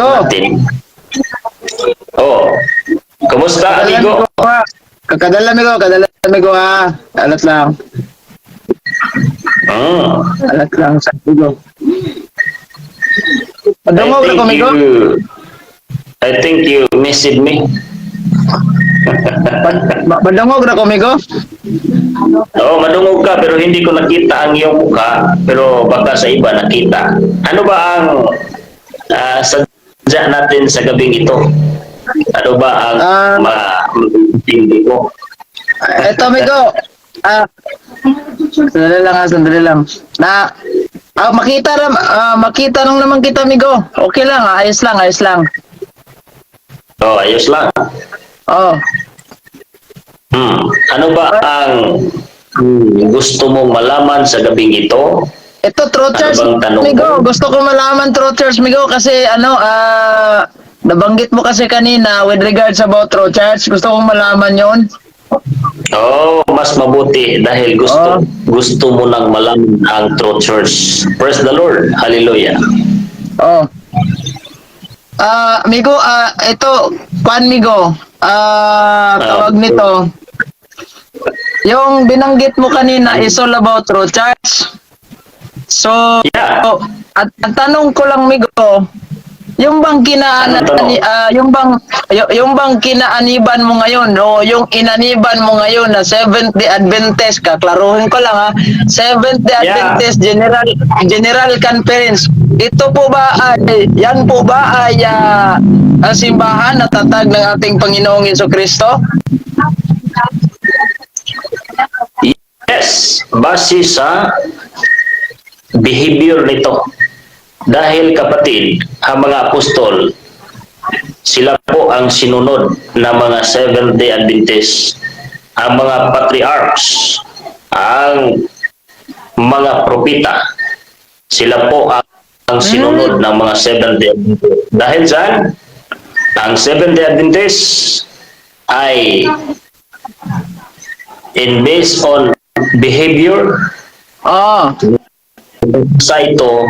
Natin. Oh, kumusta, amigo? Kakadala, amigo, kadala, amigo, ha. Alat lang. Alat lang sa amigo. Padungog na ko, amigo. I think you missed me. Padungog na ko, amigo. Oo, madungog ka pero hindi ko nakita ang iyong mukha, pero baka sa iba nakita. Ano ba ang sadya natin sa gabing ito? Ano ba ang maintindi mo? Eto, amigo. Sandali lang ha, sandali lang. Na, makita lang naman kita, amigo. Okay lang, ayos lang, ayos lang. Oh, ayos lang. Oh. Ano ba ang gusto mong malaman sa gabing ito? Ito, True Church, Ano bang tanong amigo. mo? Gusto ko malaman, True Church, amigo, kasi ano, nabanggit mo kasi kanina with regards about True Church. Gusto kong malaman yon. Oh, mas mabuti dahil gusto Oh. gusto mo nang malaman ang True Church. Praise the Lord. Hallelujah. Oh. Amigo, ito, kwan, migo. Tawag nito. Yung binanggit mo kanina is all about True Church. So, oh, at ang tanong ko lang, migo, yung bang kinaan Anong tanong? yung bang kinaaniban mo ngayon o yung inaniban mo ngayon na Seventh Day Adventist ka, klaruhin ko lang ha, Seventh Day Adventist General General Conference. Ito po ba ay yan po ba ay ang simbahan na tatag ng ating Panginoong Kristo? Yes, base sa behavior nito. Dahil, kapatid, ang mga apostol, sila po ang sinunod ng mga Seventh-day Adventists, ang mga patriarchs, ang mga propeta. Sila po ang sinunod ng mga Seventh-day Adventists. Dahil dyan, ang Seventh-day Adventists ay in based on behavior sa ito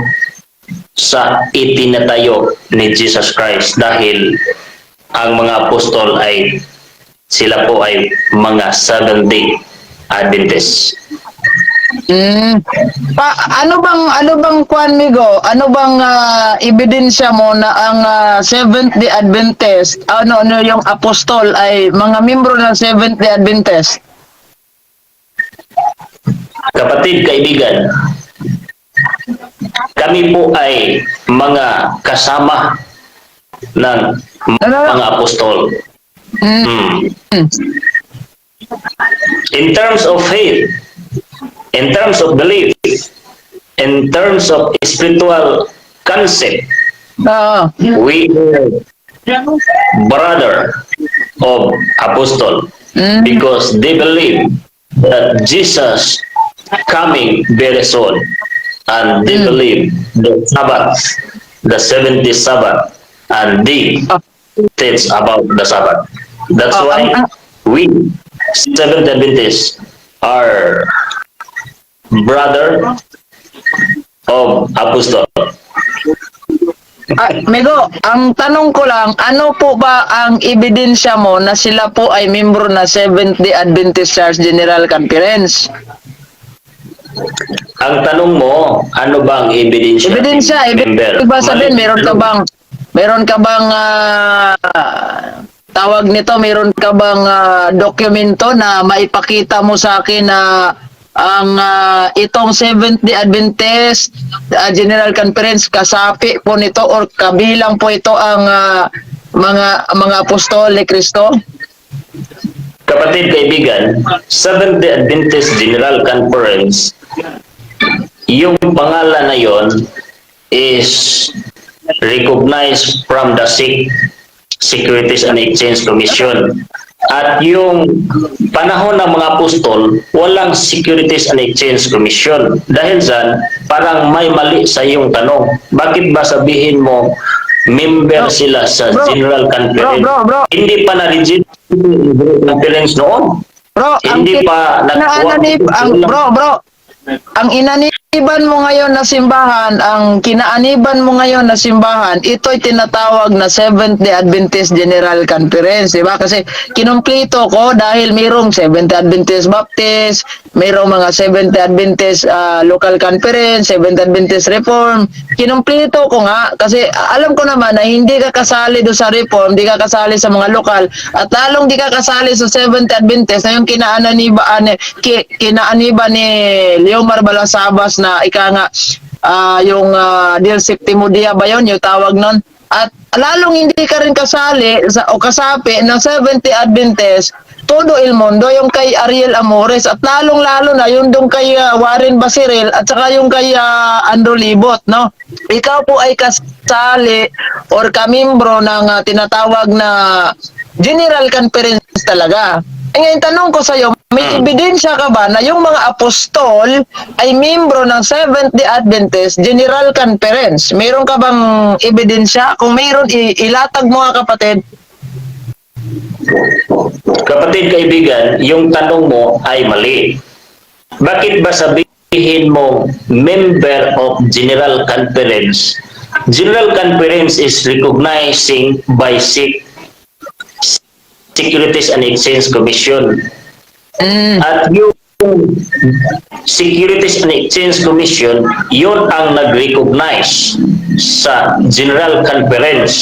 sa itinatayo ni Jesus Christ dahil ang mga apostol ay sila po ay mga Seventh-day Adventists. Pa, ano bang kwan, migo? Ano bang ebidensya mo na ang Seventh Day Adventist, ano ano yung apostol ay mga miyembro ng Seventh Day Adventist? Kapatid, kaibigan, kami po ay mga kasama ng Ano? mga apostol. In terms of faith, in terms of belief, in terms of spiritual concept, we are brother of apostle because they believe that Jesus coming very soon and they believe the Sabbath, the seventh day Sabbath, and they teach about the Sabbath. That's why we Seventh Adventists are brother of apostle. Migo, ang tanong ko lang, ano po ba ang ebidensya mo na sila po ay miyembro na Seventh Day Adventist Church General Conference? Ang tanong mo, ano ba ang ebidensya? Ebidensya, Member. ibig ba sabihin, Mali. meron ka bang tawag nito, meron ka bang dokumento na maipakita mo sa akin na ang itong Seventh Day Adventist General Conference, kasapi po nito or kabilang po ito ang mga apostol ni Kristo? Kapatid, kaibigan, Seventh Day Adventist General Conference, yung pangalan na yon is recognized from the SEC, Securities and Exchange Commission. At yung panahon ng mga apostol, walang Securities and Exchange Commission. Dahil dyan, parang may mali sa iyong tanong. Bakit ba sabihin mo member sila sa Bro, General Conference? Bro, bro, bro. Hindi pa na-register yung General Conference noon. Bro, ang Hindi pa ang bro, bro, ang inani Kinaaniban mo ngayon na simbahan, ang kinaaniban mo ngayon na simbahan, ito'y tinatawag na Seventh-day Adventist General Conference, di ba? Kasi kinumpleto ko dahil mayroong Seventh-day Adventist Baptist, mayroong mga Seventh-day Adventist Local Conference, Seventh-day Adventist Reform. Kinumpleto ko nga kasi alam ko naman na hindi ka kasali do sa Reform, hindi ka kasali sa mga lokal, at lalong di ka kasali sa Seventh-day Adventist na yung kinaaniban ni Leomar Balasabas na ika nga yung Del Septimo Dia ba yun, yung tawag nun? At lalong hindi ka rin kasali sa, o kasapi ng Seventh-day Adventist Todo El Mundo, yung kay Ariel Amores, at lalong-lalo na yung doon kay Warren Basiril at saka yung kay Andrew Libot, no? Ikaw po ay kasali or kamimbro ng tinatawag na General Conference talaga. Eh, ngayon, tanong ko sa'yo, may ebidensya ka ba na yung mga apostol ay membro ng Seventh-day Adventist General Conference? Meron ka bang ebidensya? Kung meron, ilatag mo nga, kapatid. Kapatid, kaibigan, yung tanong mo ay mali. Bakit ba sabihin mo member of General Conference? General Conference is recognizing by Securities and Exchange Commission. At yung Securities and Exchange Commission, yun ang nag-recognize sa General Conference.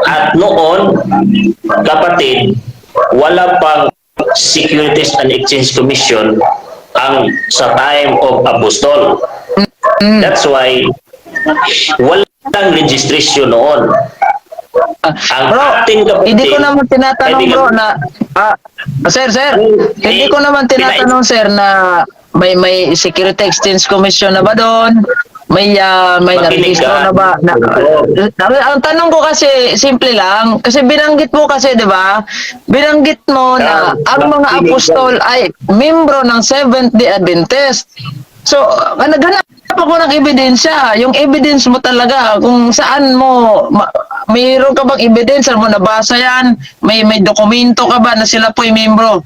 At noon, kapatid, wala pang Securities and Exchange Commission ang sa time of Apostol. That's why walang registration noon. Ang Bro, ating kapatid, hindi ko naman tinatanong, kaibigan- bro, na sir, sir, hindi ko naman tinatanong, sir, na may Security Exchange Commission na ba doon? May Makinig narehistro ka. Na ba? Ang tanong ko kasi simple lang kasi binanggit mo kasi, 'di ba? Binanggit mo na ang mga Makinig ka. Apostol ay membro ng Seventh-day Adventist. So, naghanap ako ng ebidensya. Yung evidence mo talaga, kung saan mo, mayroon ka bang evidence? Saan mo nabasa yan? May dokumento ka ba na sila po ay membro?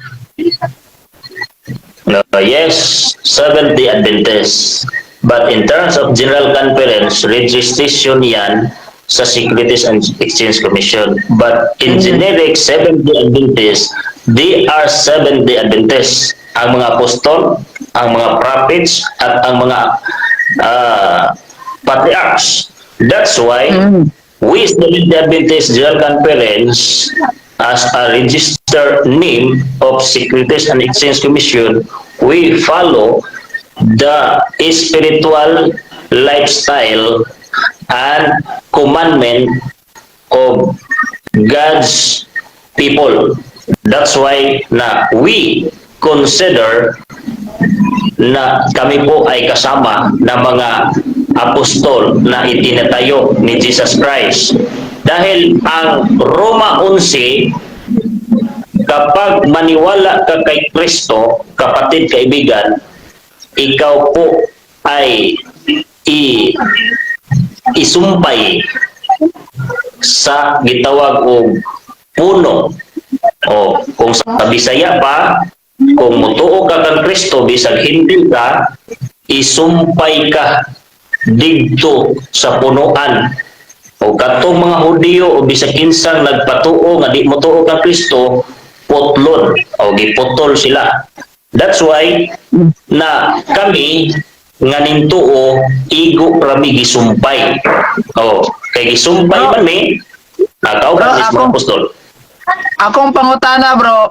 No, yes, Seventh-day Adventist. But in terms of General Conference, registration yan sa Securities and Exchange Commission. But in generic Seventh-day Adventist, they are Seventh-day Adventists. Ang mga apostol, ang mga prophets, at ang mga patriarchs. That's why we Seventh-day Adventist General Conference, as a registered name of Securities and Exchange Commission, we follow the spiritual lifestyle and commandment of God's people. That's why na we consider na kami po ay kasama ng mga apostol na itinatayo ni Jesus Christ. Dahil ang Roma 11, kapag maniwala ka kay Kristo, kapatid, kaibigan, ikaw po ay isumpay sa gitawag og puno. O kung sa Bisaya pa, kung mutuo ka kang Kristo bisag hindi ka, isumpay ka didto sa punuan. O katong mga Hudiyo o bisag kinsang nagpatuo nga di motuo kang Kristo, putlon o giputol sila. That's why na kami nga nintuo, igo rami gisumpay. O kay gisumpay Bro. man mi Bro, kauban mismo apostol. Akong pangutana, bro.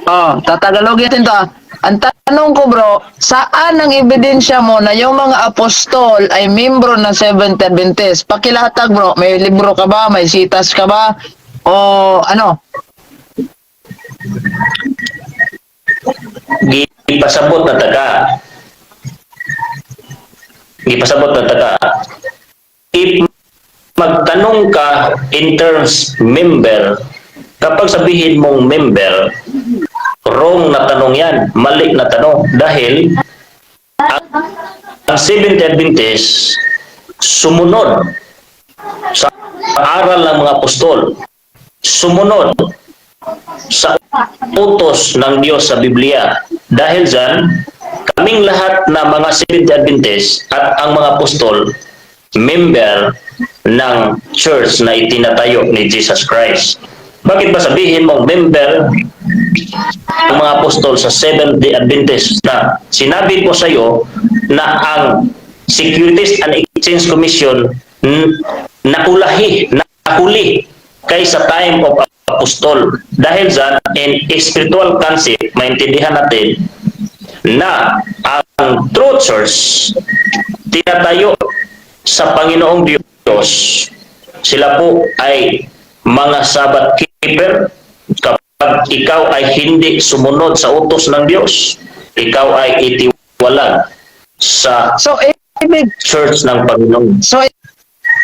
Oh, tatagalogin natin to. Ang tanong ko, bro, saan ang ebidensya mo na yung mga apostol ay membro ng Seventh Adventist? Pakilatag, bro. May libro ka ba? May sitas ka ba? O ano? Gipasabot na taka. Gipasabot na taka. If magtanong ka in terms member, kapag sabihin mong member, wrong na tanong yan, mali na tanong. Dahil ang Seventh Adventist sumunod sa aral ng mga apostol, sumunod sa utos ng Diyos sa Biblia. Dahil dyan, Kaming lahat na mga Seventh Adventist at ang mga apostol, member ng church na itinatayo ni Jesus Christ. Bakit ba sabihin mong member ang mga apostol sa Seventh Day Adventist na sinabi ko sa iyo na ang Securities and Exchange Commission naulahi, nahuli kaysa time of apostol? Dahil dyan, in spiritual concept, maintindihan natin na ang true church tinatayo sa Panginoong Diyos, sila po ay mga Sabbath keeper. Kapag ikaw ay hindi sumunod sa utos ng Diyos, ikaw ay itiwalag sa So, ibig, church ng Panginoon. So,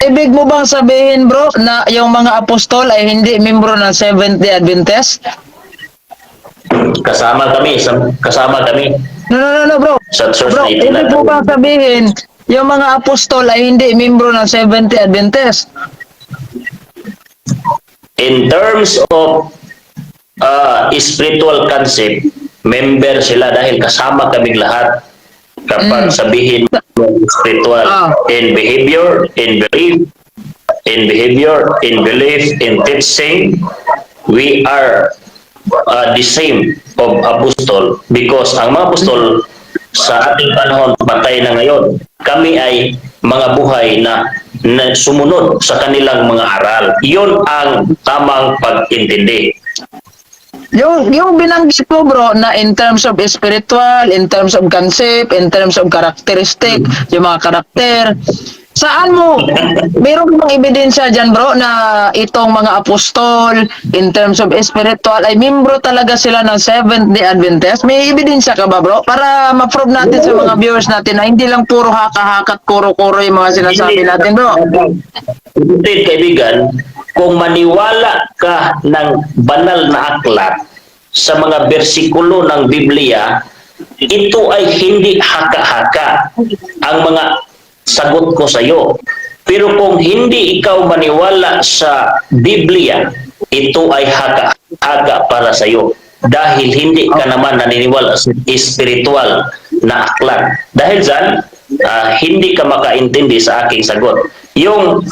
ibig mo bang sabihin, bro, na yung mga apostol ay hindi membro ng Seventh-day Adventist? Kasama kami No, bro. sa church Bro, na ibig mo itinatayo. bang sabihin, yung mga apostol ay hindi membro ng Seventh-day Adventist? In terms of spiritual concept, member sila dahil kasama kaming lahat. Kapag sabihin mo spiritual in behavior, in belief, in behavior, in belief, in teaching, we are the same of apostol because ang mga apostol sa ating panahon, patay na ngayon. Kami ay mga buhay na sumunod sa kanilang mga aral. Iyon ang tamang pag-intindi. Yung binanggit mo, bro, na in terms of spiritual, in terms of concept, in terms of characteristic, yung mga karakter, saan mo, meron bang ebidensya dyan, bro, na itong mga apostol, in terms of spiritual, ay membro talaga sila ng Seventh-day Adventist? May ebidensya ka ba, bro? Para ma-prove natin sa mga viewers natin na hindi lang puro haka-haka at kuro-kuro yung mga sinasabi natin, bro. Hindi, kaibigan, kung maniwala ka ng banal na aklat sa mga bersikulo ng Biblia, ito ay hindi haka-haka ang mga sagot ko sa iyo. Pero kung hindi ikaw maniwala sa Biblia, ito ay haka-haka para sa iyo. Dahil hindi ka naman naniniwala sa spiritual na aklat. Dahil dyan, hindi ka makaintindi sa aking sagot. Yung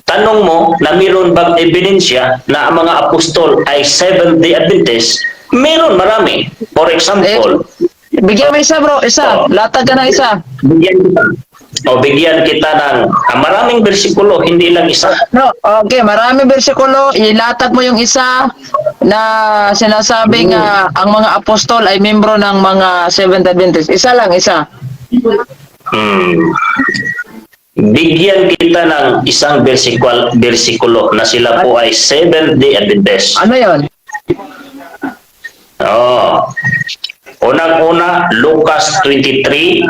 tanong mo na meron bang ebidensya na ang mga apostol ay Seventh-day Adventist, meron marami. For example, Bigyan mo isa, bro, isa. Oo. Latag ka na isa. Bigyan kita ng maraming bersikulo, hindi lang isa. No, okay, marami bersikulo. Ilatag mo yung isa na sinasabing ang mga apostol ay membro ng mga Seventh Adventist. Isa lang, isa. Bigyan kita ng isang bersikulo na sila po ay Seventh-day Adventist. Ano yon? Oh. Unang-una, Lucas 23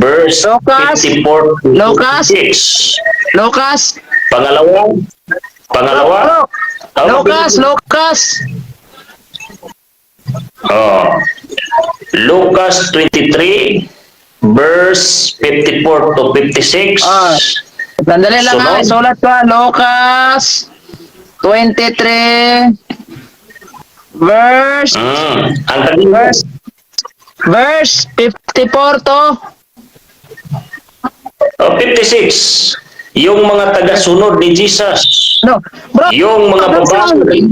verse Lucas. 54 to Lucas. 56. Lucas? Pangalawa, Bro, Oh, Lucas, Lucas. Oh. Lucas 23 verse 54 to 56. Ah. Sandali lang ha, Sunod. isulat ko ha. Lucas 23 verse Ang tagal verse 54 to Oh, 56. Yung mga tagasunod ni Jesus. No, bro. Yung mga babae.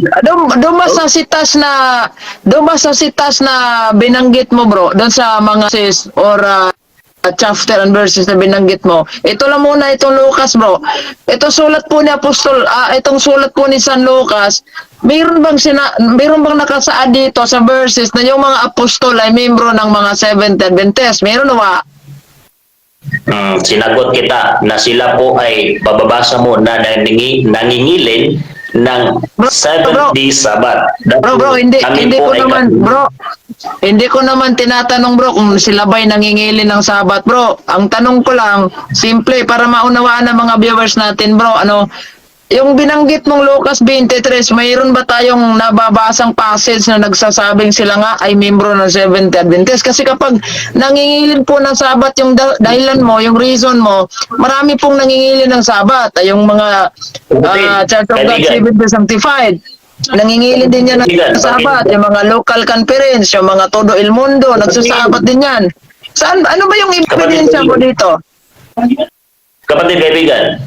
Doon ba sa sitas na binanggit mo, bro, doon sa mga sis or chapter and verses na binanggit mo. Ito lang muna itong Lucas, bro. Ito sulat po ni Apostol, itong sulat po ni San Lucas. Meron bang nakasaad dito sa verses na yung mga apostol ay membro ng mga Seventh Adventist? Meron o ba? Sinagot kita na sila po ay bababasa mo na nangingilin ng Bro, Seventh bro. Day Sabbath. Bro, hindi Kami hindi po ko ay naman, bro. Hindi ko naman tinatanong, bro, kung sila ba'y nangingilin ng Sabat, bro. Ang tanong ko lang, simple para maunawaan ng mga viewers natin, bro. Ano, yung binanggit mong Lucas 23, mayroon ba tayong nababasang passage na nagsasabing sila nga ay membro ng Seventh Adventist? Kasi kapag nangingilin po ng Sabat yung dahilan mo, yung reason mo, marami pong nangingilin ng Sabat. Ay yung mga Church of God Kaibigan. Seventh Day Sanctified. Nangingilin din yan ng Kaibigan, Sabat. Yung mga local conference, yung mga Todo El Mundo, nagsasabat din yan. Saan, ano ba yung ebidensya mo dito? Kapatid, kaibigan,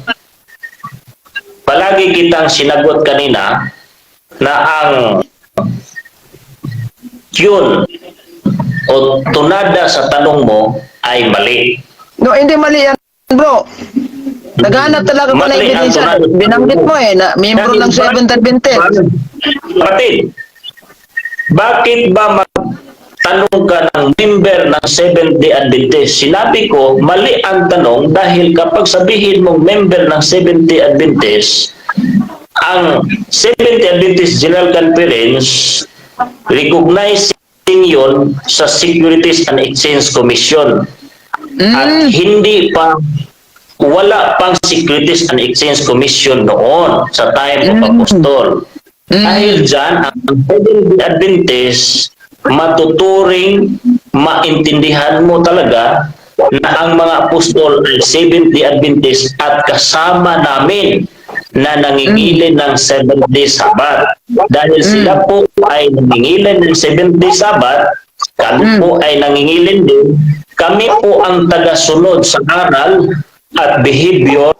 palagi kitang sinagot kanina na ang yun o tunada sa tanong mo ay mali. No, hindi mali yan, bro. Naghanap talaga ko ng Mali ang ebidensya. tunada. Binanggit mo eh, na membro ng Seventh Adventist. Kapatid, bakit ba magtanong ka ng member ng Seventh-day Adventist? Sinabi ko, mali ang tanong dahil kapag sabihin mong member ng Seventh-day Adventist, ang Seventh-day Adventist General Conference, recognizing yun sa Securities and Exchange Commission. At hindi pa, wala pang Securities and Exchange Commission noon sa time of Apostol. Dahil dyan, ang Seventh-day Adventist, matuturing, maintindihan mo talaga na ang mga apostol ay Seventh-day Adventist at kasama namin na nangingilin ng Seventh-day Sabbath. Dahil sila po ay nangingilin ng Seventh-day Sabbath, kami po ay nangingilin din. Kami po ang tagasunod sa aral at behavior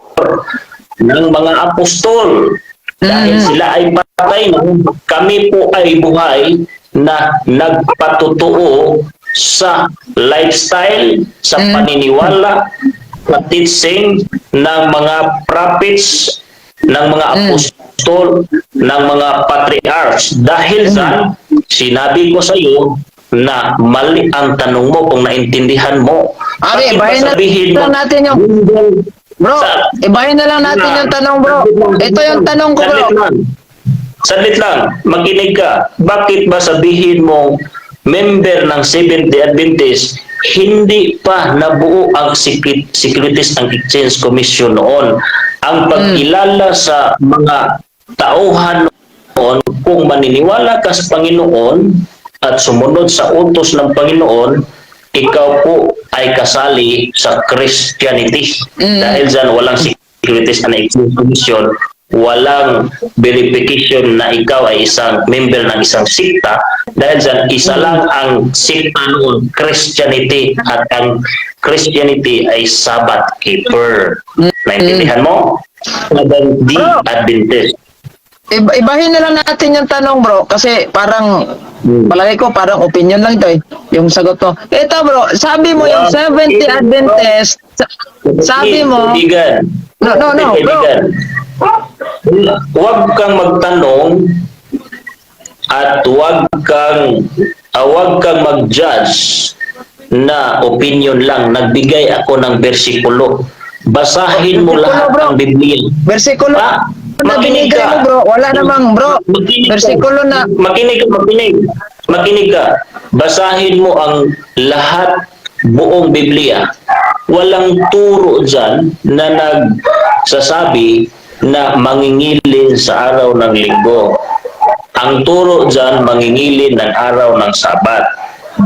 ng mga apostol. Dahil sila ay patay na, kami po ay buhay na nagpatotoo sa lifestyle, sa paniniwala, sa teaching ng mga prophets, ng mga apostol, ng mga patriarchs. Dahil sa sinabi ko sa iyo na mali ang tanong mo kung naintindihan mo. Okay, Bakit ba ibahin na sabihin mo, lang natin yung Bro, ibahin na lang natin yung tanong, bro. Ito yung tanong ko, bro. Saglit lang. Saglit lang. Makinig ka. Bakit ba sabihin mo member ng Seventh-day Adventist, hindi pa nabuo ang Securities and Exchange Commission noon? Ang pagkilala sa mga tauhan noon, kung maniniwala ka sa Panginoon at sumunod sa utos ng Panginoon, ikaw po ay kasali sa Christianity. Dahil dyan, walang Securities and Exchange Commission, walang verification na ikaw ay isang member ng isang sikta. Dahil dyan, isa lang ang sikta noon, Christianity. At ang Christianity ay Sabbath keeper. Naintindihan mo? Seventh-day Bro. Adventist. Ibahin na lang natin yung tanong, bro, kasi parang palagay ko parang opinion lang ito eh, yung sagot mo. Ito, bro, sabi mo yung Seventh-day Adventist, sabi mo, Kaibigan. No, bro. Kaibigan. Huwag kang magtanong at huwag kang mag-judge na opinion lang. Nagbigay ako ng bersikulo. Basahin mo Bersikulo, lahat bro. ng Biblia. Bersikulo Ah, na makinig binigay ka. mo, bro, wala namang, bro. Makinig ka. Bersikulo na, Makinig ka, makinig. Makinig ka. Basahin mo ang lahat, buong Biblia. Walang turo dyan na nagsasabi na mangingilin sa araw ng Linggo. Ang turo dyan, mangingilin ng araw ng Sabat.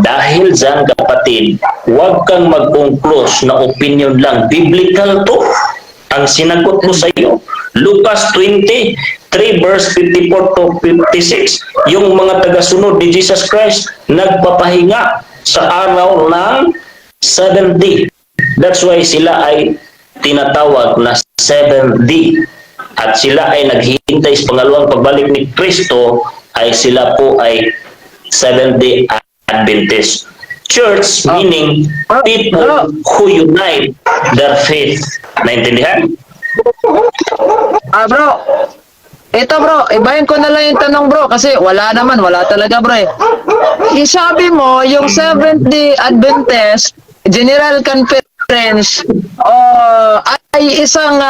Dahil dyan, kapatid, huwag kang mag-conclude na opinion lang. Biblical to. Ang sinagot ko sa iyo. Lucas 23 verse 54 to 56, yung mga tagasunod ni Jesus Christ nagpapahinga sa araw ng seventh day. That's why sila ay tinatawag na seventh day. At sila ay naghihintay sa pangalawang pagbalik ni Kristo, ay sila po ay Seventh-day Adventist. Church meaning people who unite their faith. Naintindihan? Ah, bro. Ito, bro, ibahin ko na lang yung tanong, bro, kasi wala naman, wala talaga, bro, eh. Isabi mo, yung Seventh-day Adventist General Conference oh, ay isang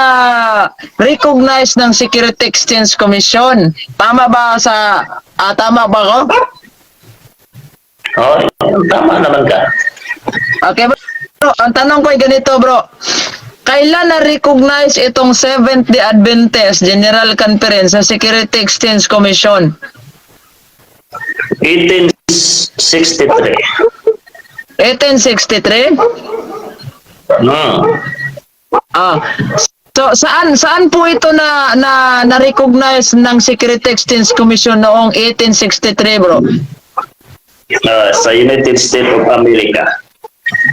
recognized ng Security Exchange Commission. Tama ba ko? Oh, tama naman ka. Okay, bro. Ang tanong ko ay ganito, bro. Kailan na-recognize itong Seventh-day Adventist General Conference sa Security Exchange Commission? 1863. 1863? Hmm. Ah. So saan po ito na na na-recognize ng Security Exchange Commission noong 1863, bro? Sa United States of America.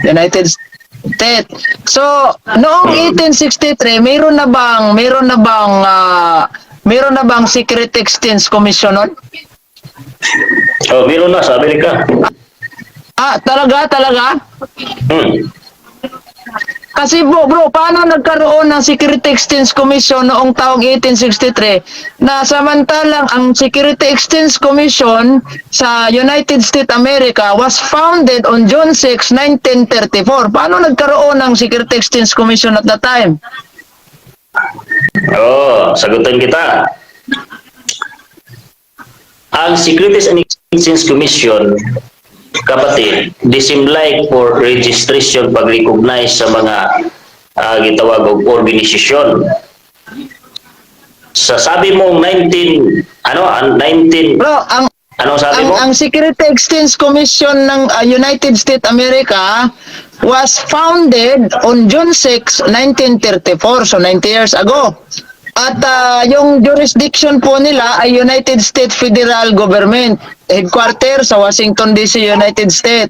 United States. So, noong 1863, meron na bang Secret Exchange Commission nun? Oh, meron na sa Amerika. Ah, talaga, talaga? Hmm. Kasi bro, bro, paano nagkaroon ng Security Exchange Commission noong taong 1863 na samantalang ang Security Exchange Commission sa United States America was founded on June 6, 1934? Paano nagkaroon ng Security Exchange Commission at that time? Oh, sagutin kita. Ang Securities and Exchange Commission, kapatid, the same like for registration, pag-recognize sa mga gitawag og organisasyon. Sa sabi mong 19 ano, ang 19 Bro, ang ano sabi ang, mo? Ang Security Exchange Commission ng United States America was founded on June 6, 1934, so 90 years ago. At yung jurisdiction po nila ay United States Federal Government, headquarter sa Washington DC, United States.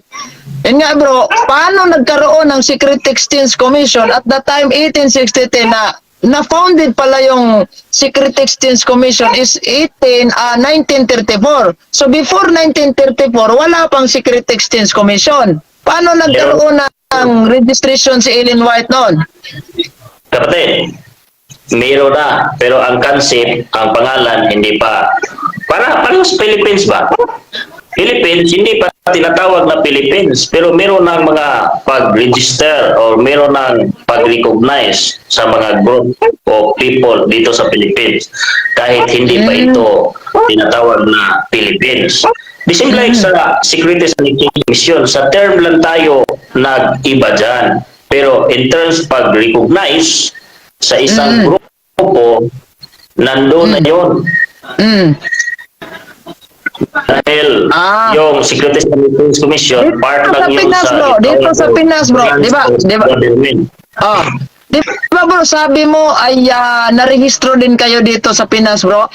Yun nga, bro, paano nagkaroon ng Secret Exchange Commission at the time 1863 na na-founded pala yung Secret Exchange Commission is 18 1934? So before 1934, wala pang Secret Exchange Commission. Paano nagkaroon ng registration si Ellen White noon? Kapatid, meron na, pero ang concept, ang pangalan, hindi pa. Para pareho sa Philippines ba? Philippines, hindi pa tinatawag na Philippines, pero meron ng mga pag-register or meron ng pag-recognize sa mga group of people dito sa Philippines. Kahit hindi pa ito tinatawag na Philippines. The same like sa Securities and Exchange Commission, sa term lang tayo nag-iba dyan. Pero in terms pag-recognize sa isang grupo, nandoon na yun. Dahil yung Securities and Exchange Commission, Dito part sa lang yun Pinas, sa bro. Dito sa Pinas, bro. Di ba? Di ba? Government. Oh. Di ba, bro, sabi mo ay narehistro din kayo dito sa Pinas, bro?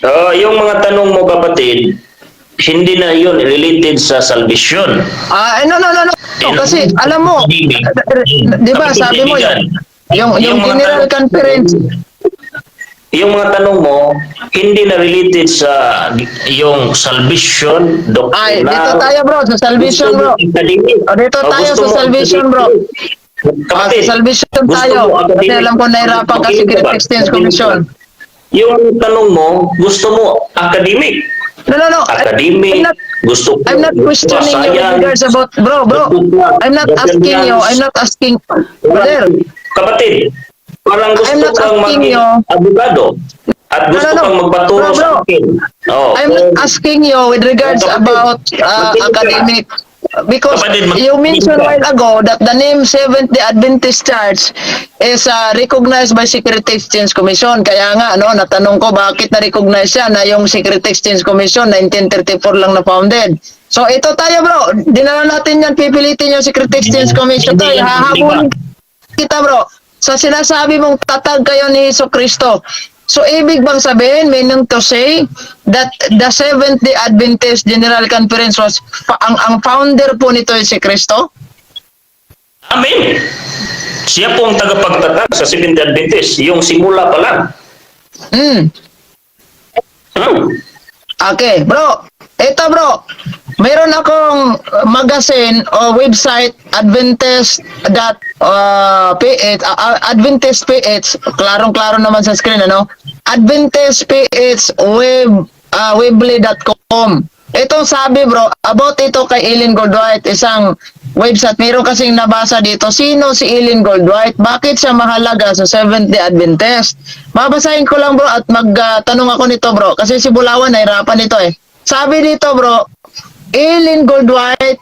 Oh, yung mga tanong mo, kapatid, hindi na yun related sa salvation. Ah, eh, no, no, no, no. Kasi alam mo, di ba sabi mo yung Yung mga General Conference, Yung mga tanong mo, hindi na related sa yung salvation, Ay, doctrinal. dito tayo, bro, sa salvation, bro. Gusto mo academic. O, dito O, tayo gusto sa mo salvation, bro. Kapatid, Ah, sa salvation gusto tayo. mo Kasi academic. alam ko nahirapan ka sa Makinig ka ba? Exchange Makinig ka. Commission. Yung tanong mo, gusto mo academic. No, no, no. Academic, I'm not, gusto ko I'm not questioning you with regards about, bro, bro. I'm not asking you. I'm not asking, brother. Kapatid, parang gusto I'm not kang asking maging you. abogado at gusto No, no, no. kang magpaturo Bro, bro. sa akin. Oh, I'm not asking you with regards Kapatid, about makinig ka. academic because Kapatid, you mentioned ka. While ago that the name Seventh-day Adventist Church is recognized by Security Exchange Commission. Kaya nga, no, natanong ko bakit na-recognize siya na yung Security Exchange Commission 1934 lang na founded. So ito tayo, bro, dinala natin yan, pipilitin yung Security Exchange Commission Hindi tayo. yan, hindi Hahabulin kita, bro. Sa sinasabi mong tatag kayo ni Hesu Kristo. So, ibig bang sabihin, meaning to say, that the Seventh-day Adventist General Conference was, ang founder po nito ay si Kristo? Amen. Siya po ang tagapagtatag sa Seventh-day Adventist, yung simula pa lang. Okay, bro. Ito, bro. Meron akong magazine o website adventist dot ph, Adventist PH, klarong-klaro naman sa screen, ano? Adventist PH web weebly.com. Itong sabi, bro, about ito kay Ellen Goldwhite, isang website. Meron kasing nabasa dito, sino si Ellen Goldwhite? Bakit siya mahalaga sa Seventh-day Adventist? Babasahin ko lang, bro, at magtanong ako nito, bro, kasi si Bulawan nahirapan nito eh. Sabi dito, bro, Ellen Goldwhite,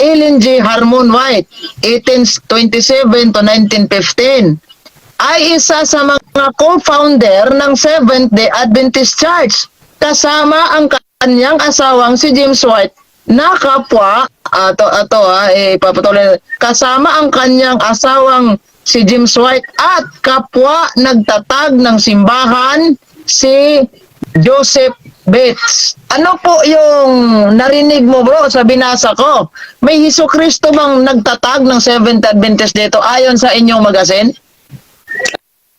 Ellen G. Harmon White, 1827 to 1915, ay isa sa mga co-founder ng Seventh-day Adventist Church kasama ang kanyang asawang si James White na kapwa ato ato ha, eh, ipapatuloy, kasama ang kanyang asawang si James White at kapwa nagtatag ng simbahan si Joseph Bates. Ano po yung narinig mo, bro, sa binasa ko? May Hesus Kristo bang nagtatag ng Seventh Adventist dito ayon sa inyong magazine?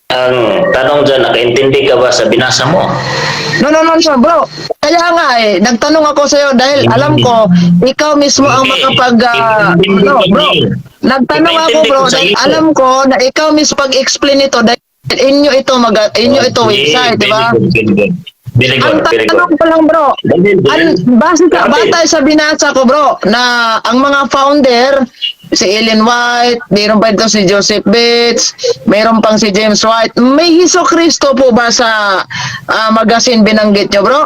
Ang tanong dyan, nakaintindi ka ba sa binasa mo? No, bro. Kaya nga eh, nagtanong ako sa'yo dahil alam ko, ikaw mismo ang Hindi. makapag Hindi. no, bro. Nagtanong ako, Ipaintindi bro, ko sa dahil iyo. alam ko na ikaw mismo pag-explain ito dahil inyo ito website, di ba? Very good, very good. Very good, Ang very good. tanong ko lang, bro, base sa, Kapatid. batay sa binasa ko, bro, na ang mga founder, si Ellen White, meron pa ito si Joseph Bates, meron pang si James White. May Hesus Kristo po ba sa magazine binanggit nyo, bro?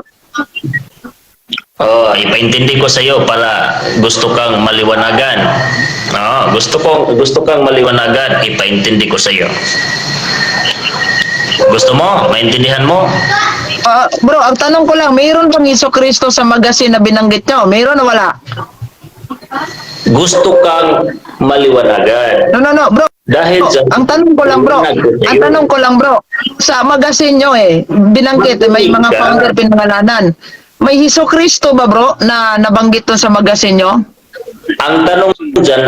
Oh, ipaintindi ko sa iyo para gusto kang maliwanagan. No, gusto kang maliwanagan, ipaintindi ko sa iyo. Gusto mo? Maintindihan mo? Bro, ang tanong ko lang, mayroon bang Hesus Kristo sa magazine na binanggit nyo? Mayroon o wala? Gusto kang maliwanagan. No, bro. Dahil dyan, Ang tanong ko lang, bro. liwanag ko sa Ang iyo. tanong ko lang, bro. Sa magazine nyo eh, binanggit, eh, may mga Makinig ka. founder pinangalanan. May Hesus Kristo ba, bro, na nabanggit doon sa magazine nyo? Ang tanong dyan,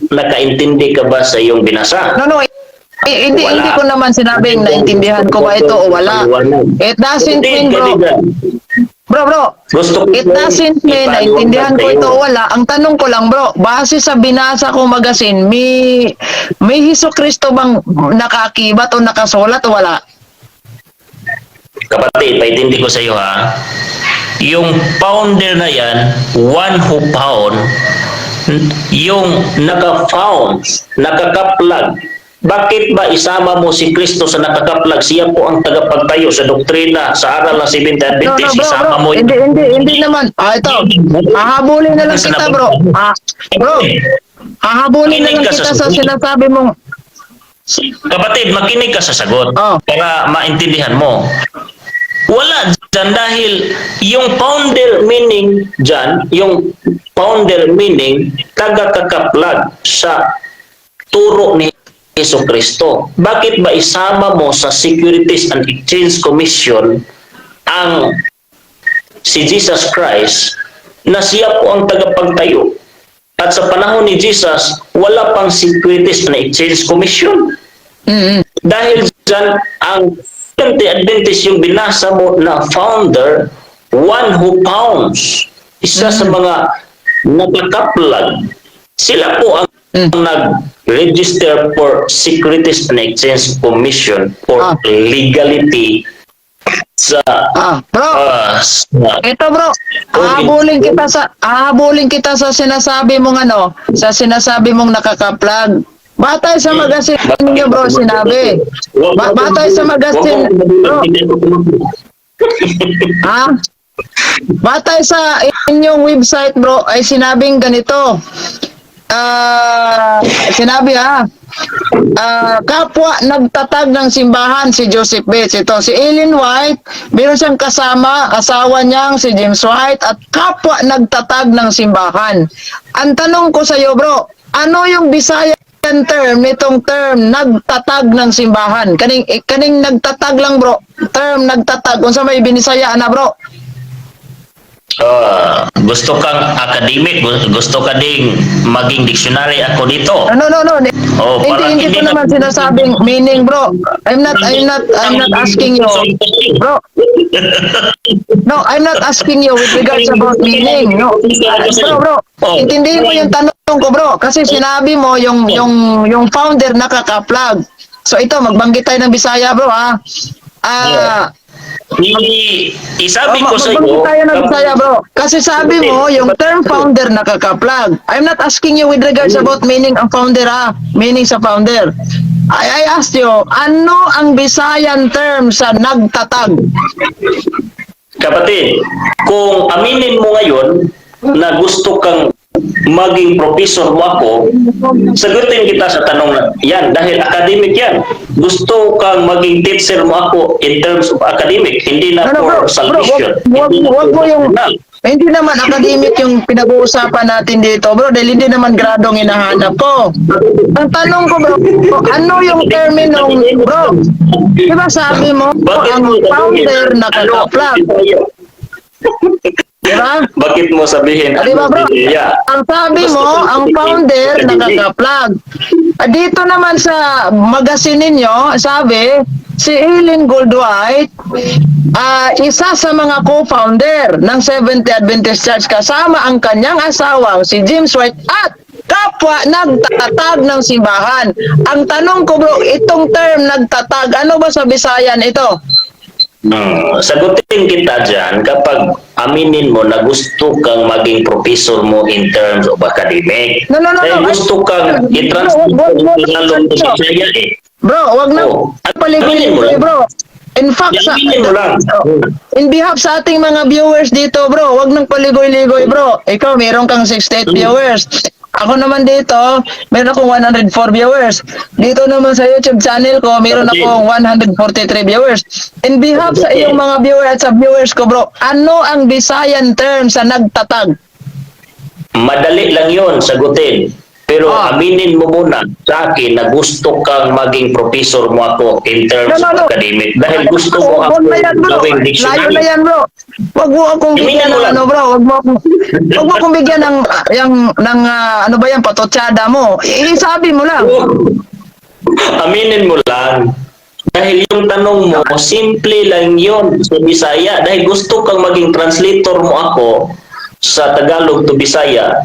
nakaintindi ka ba sa iyong binasa? No, eh, hindi, Wala. hindi ko naman sinabing naintindihan ko ba ito o wala. It doesn't mean, bro. Kaibigan. Bro, bro, Gusto ko it doesn't mean naintindihan ko ito o wala. Ang tanong ko lang, bro, base sa binasa kong magazine, may Hesus Kristo bang nakakibat o nakasulat o wala? Kapatid, paintindi ko sa iyo ha. Yung founder na yan, one who found, yung naka-found, nakakaplag. Bakit ba isama mo si Kristo sa nakakaplag? Siya po ang tagapagtayo sa doktrina, sa aral ng Seventh No, no, Adventist. bro, Isama bro. mo Hindi, hindi, hindi naman. Ah, ito. Hahabulin na lang kita, bro. Ah, bro, hahabulin na Makinig lang ka sa kita sa sagot. sinasabi mong Kapatid, makinig ka sa sagot Oh. para maintindihan mo. Wala dyan dahil yung founder meaning dyan, yung founder meaning, taga-kakaplag sa turo ni Hesus Kristo. Bakit ba isama mo sa Securities and Exchange Commission ang si Jesus Christ na siya po ang tagapagtayo? At sa panahon ni Jesus, wala pang Securities and Exchange Commission. Dahil dyan, ang Seventh-day Adventist, yung binasa mo na founder, one who founds, isa sa mga nakakaplag. Sila po ang nag-register for Securities and Exchange Commission for legality sa Ah, bro. Sa Ito, bro, hahabulin kita sa sinasabi mong ano, sa sinasabi mong nakakaplag. Batay sa magazine niyo, bro, sinabi. Batay sa magazine, bro. Ha? Batay sa inyong website, bro, ay sinabing ganito. Ah, sinabi ha. Ah, kapwa nagtatag ng simbahan si Joseph Bates. Ito, si Ellen White, meron siyang kasama, asawa niyang si James White, at kapwa nagtatag ng simbahan. Ang tanong ko sa iyo, bro, ano yung Bisaya term nitong term nagtatag ng simbahan? Kaning nagtatag lang, bro. Term nagtatag unsa may binisaya ana, bro? Ah, gusto kang academic, gusto ka ding maging dictionary ako dito. No. Oh, Hindi, parang hindi ko hindi naman sinasabing meaning, bro. I'm not asking you, bro. No, I'm not asking you with regards about meaning. No. Bro, bro. Oh. Intindihin mo yung tanong ko, bro. Kasi sinabi mo yung founder nakakaplag. So ito, magbanggit tayo ng Bisaya, bro, ha. Ah, Isabi Oh, ko sa iyo, magbanggit tayo ng Bisaya, bro. Kasi sabi mo, yung term founder nakakaplag. I'm not asking you with regards about meaning ang founder, ha. Meaning sa founder. I asked you, ano ang Bisayan term sa nagtatag? Kapatid, kung aminin mo ngayon na gusto kang maging professor mo ako, sagutin kita sa tanong na yan dahil academic yan. Gusto kang maging teacher mo ako in terms of academic, hindi na No, no, for bro, bro, salvation. wag, Hindi na wag for mo yung doctrinal. Hindi naman academic yung pinag-uusapan natin dito, bro, dahil hindi naman gradong hinahanap ko. Ang tanong ko, bro, ano yung terminong, bro? Di ba sabi mo, Bakit ang mo sabihin? founder nakakaplag? Ano? Di ba? Bakit mo sabihin Ah, di ba, bro? Yeah. Ang sabi mo, ang founder nakaka-plug. Ah, dito naman sa magazine ninyo, sabi, si Ellen Goldwhite, isa sa mga co-founder ng Seventh-day Adventist Church kasama ang kanyang asawa, si James White, at kapwa nagtatag ng simbahan. Ang tanong ko, bro, itong term "nagtatag", ano ba sa Bisayan ito? Sagutin kita dyan kapag aminin mo na gusto kang maging professor mo in terms of academic. No, Dahil no. gusto kang i-translate Bro, mo wag mo Tagalog to Bisaya eh. Bro, wag na Oh, aminin mo paligoy-ligoy, lang. bro. In fact, sa, Aminin mo lang. in behalf sa ating mga viewers dito, bro, wag nang paligoy-ligoy, bro. Ikaw, meron kang 68 viewers. Ako naman dito, meron akong 104 viewers. Dito naman sa YouTube channel ko, meron akong 143 viewers. In behalf sa iyong mga viewers at sa viewers ko, bro, ano ang Bisayan term sa "nagtatag"? Madali lang yon sagutin. Pero aminin mo muna sa akin na gusto kang maging professor mo ako in terms No, no, of no. academic. Dahil gusto mo Wag ako na yan, bro. gawing Layo na dictionary. yan, bro. Wag mo akong Aminin bigyan mo ng lang. ano, bro. Wag mo akong bigyan ng yung ng ano ba yan, patotsada mo. Isabi mo lang. Aminin mo lang. Dahil yung tanong mo, simple lang yon sa Bisaya. Dahil gusto kang maging translator mo ako sa Tagalog to Bisaya.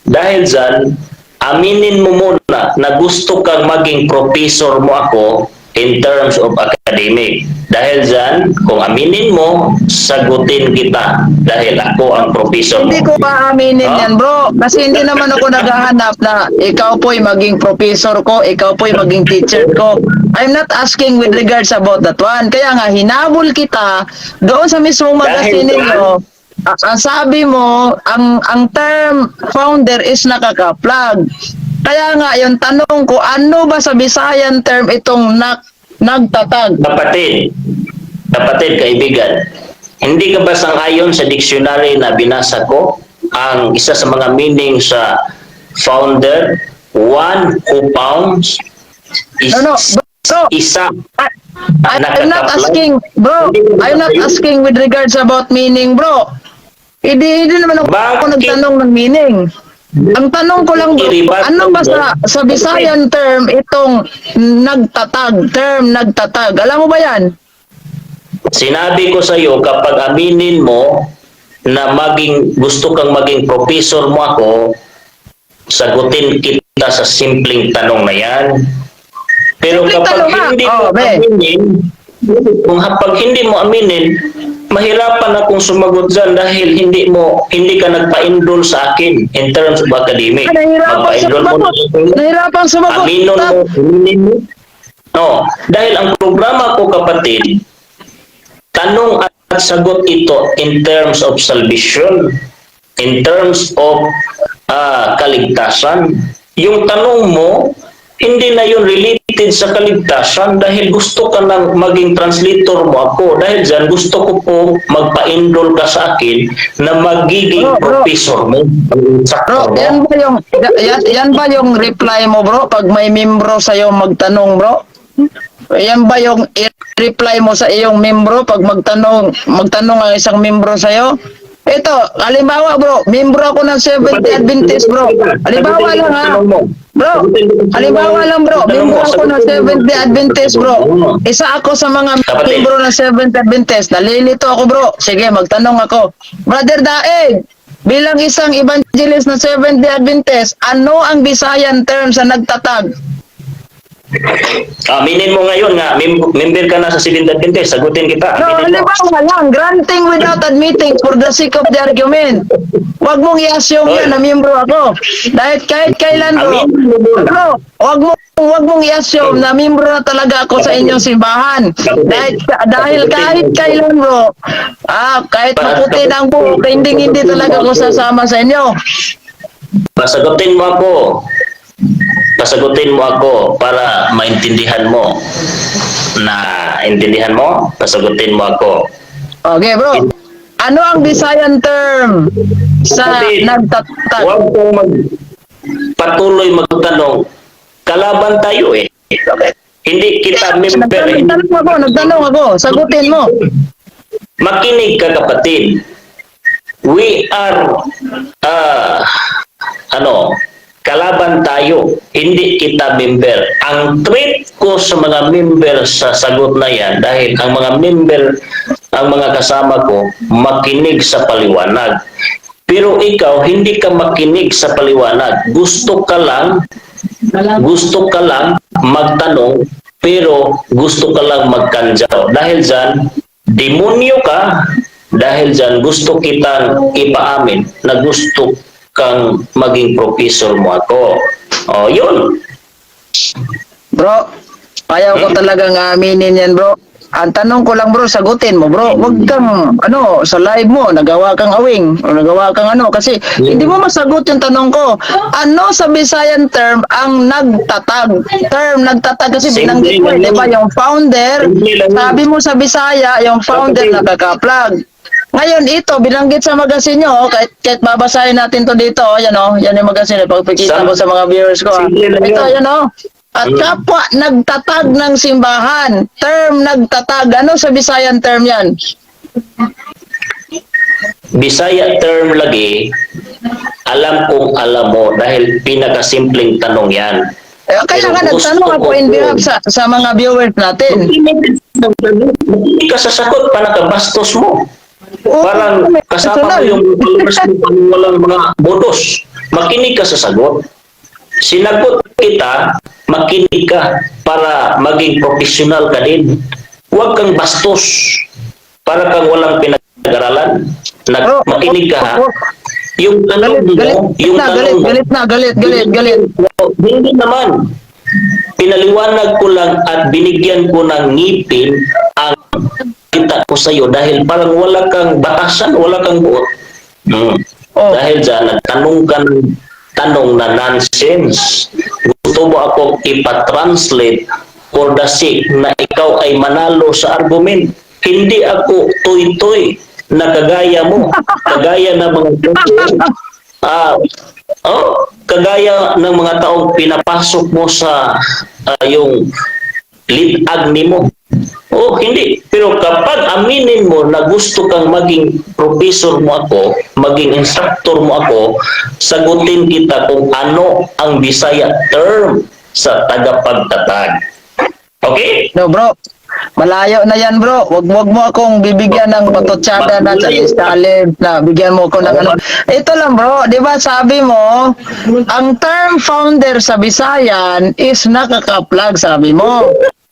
Dahil dyan, aminin mo muna na gusto kang maging professor mo ako in terms of academic. Dahil dyan, kung aminin mo, sagutin kita dahil ako ang professor mo. Hindi ko aaminin Ah? yan, bro. Kasi hindi naman ako naghahanap na ikaw po'y maging professor ko, ikaw po'y maging teacher ko. I'm not asking with regards about that one. Kaya nga, hinabol kita doon sa mismong magazine Dahil ninyo. Ang sabi mo, ang term "founder" is nakaka-plug. Kaya nga, yung tanong ko, ano ba sa Bisayan term itong "nagtatag"? Kapatid, kapatid, kaibigan, hindi ka ba sang-ayon sa dictionary na binasa ko? Ang isa sa mga meaning sa "founder", "one who founds", is, No, bro, isa I'm not nakaka-plug. Asking, bro. I'm not asking with regards about meaning, bro. Hindi naman ako Bakit? Nagtanong ng meaning. Ang tanong ko lang, bro, I-rebut ano ba mo. sa Bisayan term itong "nagtatag", term "nagtatag"? Alam mo ba yan? Sinabi ko sa iyo, kapag aminin mo na maging gusto kang maging professor mo ako, sagutin kita sa simpleng tanong na yan. Pero Simpleng kapag tanong nga. hindi mo Oh, be. Aminin, kung kapag hindi mo aminin, mahirapan akong sumagot dyan dahil hindi ka nagpa-enroll sa akin in terms of academic. Ah, nahirapan Magpa-enroll mo sumagot. na. Nahirapan sumagot. Aminon mo, aminin mo. No, dahil ang programa ko, kapatid, tanong at sagot ito in terms of salvation, in terms of kaligtasan. Yung tanong mo, hindi na yun related sa kaligtasan dahil gusto ka nang maging translator mo ako. Dahil dyan, gusto ko po magpa-enroll ka sa akin na magiging Bro, bro. professor mo. Bro, Instructor mo. yan ba yung reply mo, bro, pag may membro sa magtanong, bro? Yan ba yung reply mo sa iyong membro pag magtanong ang isang membro sa iyo? Ito, halimbawa, bro, membro ako ng Seventh Adventist, bro. Halimbawa lang ha. Bro, halimbawa lang, bro, membro ako ng Seventh Day Adventist, bro. Isa ako sa mga Kapatid. membro ng Seventh Adventist. Nalilito ako, bro. Sige, magtanong ako. Brother Daeg, bilang isang evangelist ng Seventh Day Adventist, ano ang Bisayan term sa "nagtatag"? Aminin mo ngayon nga, member ka na sa Seventh Adventist, sagutin kita. No, Aminin mo. halimbawa lang, granting without admitting for the sake of the argument. Huwag mong i-assume Oy. yan na membro ako. Dahil kahit kailan, bro, Aminin mo muna. bro, wag mong i-assume na membro na talaga ako sa inyong simbahan. Dahil kahit kailan, bro, kahit maputi na ang buhok, hindi hindi talaga ako sasama sa inyo. Pasagutin mo ako. Pasagutin mo ako para maintindihan mo. Na intindihan mo? Pasagutin mo ako. Okay, bro. Ano ang Bisayan term sa Kapatid, "nagtatag"? huwag kang patuloy magtanong. Kalaban tayo eh. Okay. Hindi kita member. Nagtanong, nagtanong ako, nagtanong ako. Sagutin mo. Makinig ka, kapatid. We are, ano, kalaban tayo, hindi kita member. Ang treat ko sa mga member sa sagot na yan, dahil ang mga member, ang mga kasama ko, makinig sa paliwanag. Pero ikaw, hindi ka makinig sa paliwanag. Gusto ka lang magtanong, pero gusto ka lang magkandyaw. Dahil dyan, demonyo ka, dahil dyan, gusto kitang ipaamin na gusto kang maging professor mo ako. O, yun. Bro, ayaw ko talagang aminin yan, bro. Ang tanong ko lang, bro, sagutin mo, bro. Huwag kang, ano, sa live mo, nagawa kang awing, o nagawa kang ano, kasi hindi mo masagot yung tanong ko. Ano sa Visayan term ang nagtatag? Term, nagtatag kasi Simple binanggit mo, lang eh, di ba? yun. Yung founder, Simple lang yun. Sabi mo sa Bisaya, yung founder nakaka-plug. Ngayon, ito, binanggit sa magazine nyo, oh, kahit babasahin natin to dito, oh, yan oh, yan yung magazine, pagpikita ko sa mga viewers ko. Ah. Simple lang Ito, yun. yan oh. At kapwa nagtatag ng simbahan. Term nagtatag. Ano sa Visayan term yan? Bisaya term lagi, alam kong alam mo dahil pinakasimpleng tanong yan. Eh, kaya Pero nga gusto nagtanong ako ko in po. behalf sa mga viewers natin. Hindi ka sasagot pa, nakabastos mo. Oo, Parang may kasama mo personal. yung followers mo, parang walang mga bodos. Makinig ka sa sagot. Sinagot kita, makinig ka para maging professional ka din. Huwag kang bastos. Para kang walang pinag-aralan. Bro, Makinig ka ha. oh, Yung tanong galit, galit mo, yung na, galit, tanong mo, galit na, galit, galit, galit. hindi naman. Pinaliwanag ko lang at binigyan ko ng ngipin ang kita ko sa iyo dahil parang wala kang batasan, wala kang buot. Oh. Dahil dyan, nagtanong ka ng tanong na nonsense. Gusto mo akong ipatranslate for the sake na ikaw ay manalo sa argument. Hindi ako toy-toy na kagaya mo. Kagaya ng mga oh, kagaya ng mga taong pinapasok mo sa yung litag nimo. Oh, hindi. Pero kapag aminin mo na gusto kang maging professor mo ako, maging instructor mo ako, sagutin kita kung ano ang Bisaya term sa tagapagtatag. Okay? No, bro. Malayo na yan, bro. Wag mo akong bibigyan ng patutsada na sa challenge na bigyan mo ko ng ano. Ito lang, bro. 'Di ba sabi mo, ang term founder sa Bisayan is nakaka-plug, sabi mo.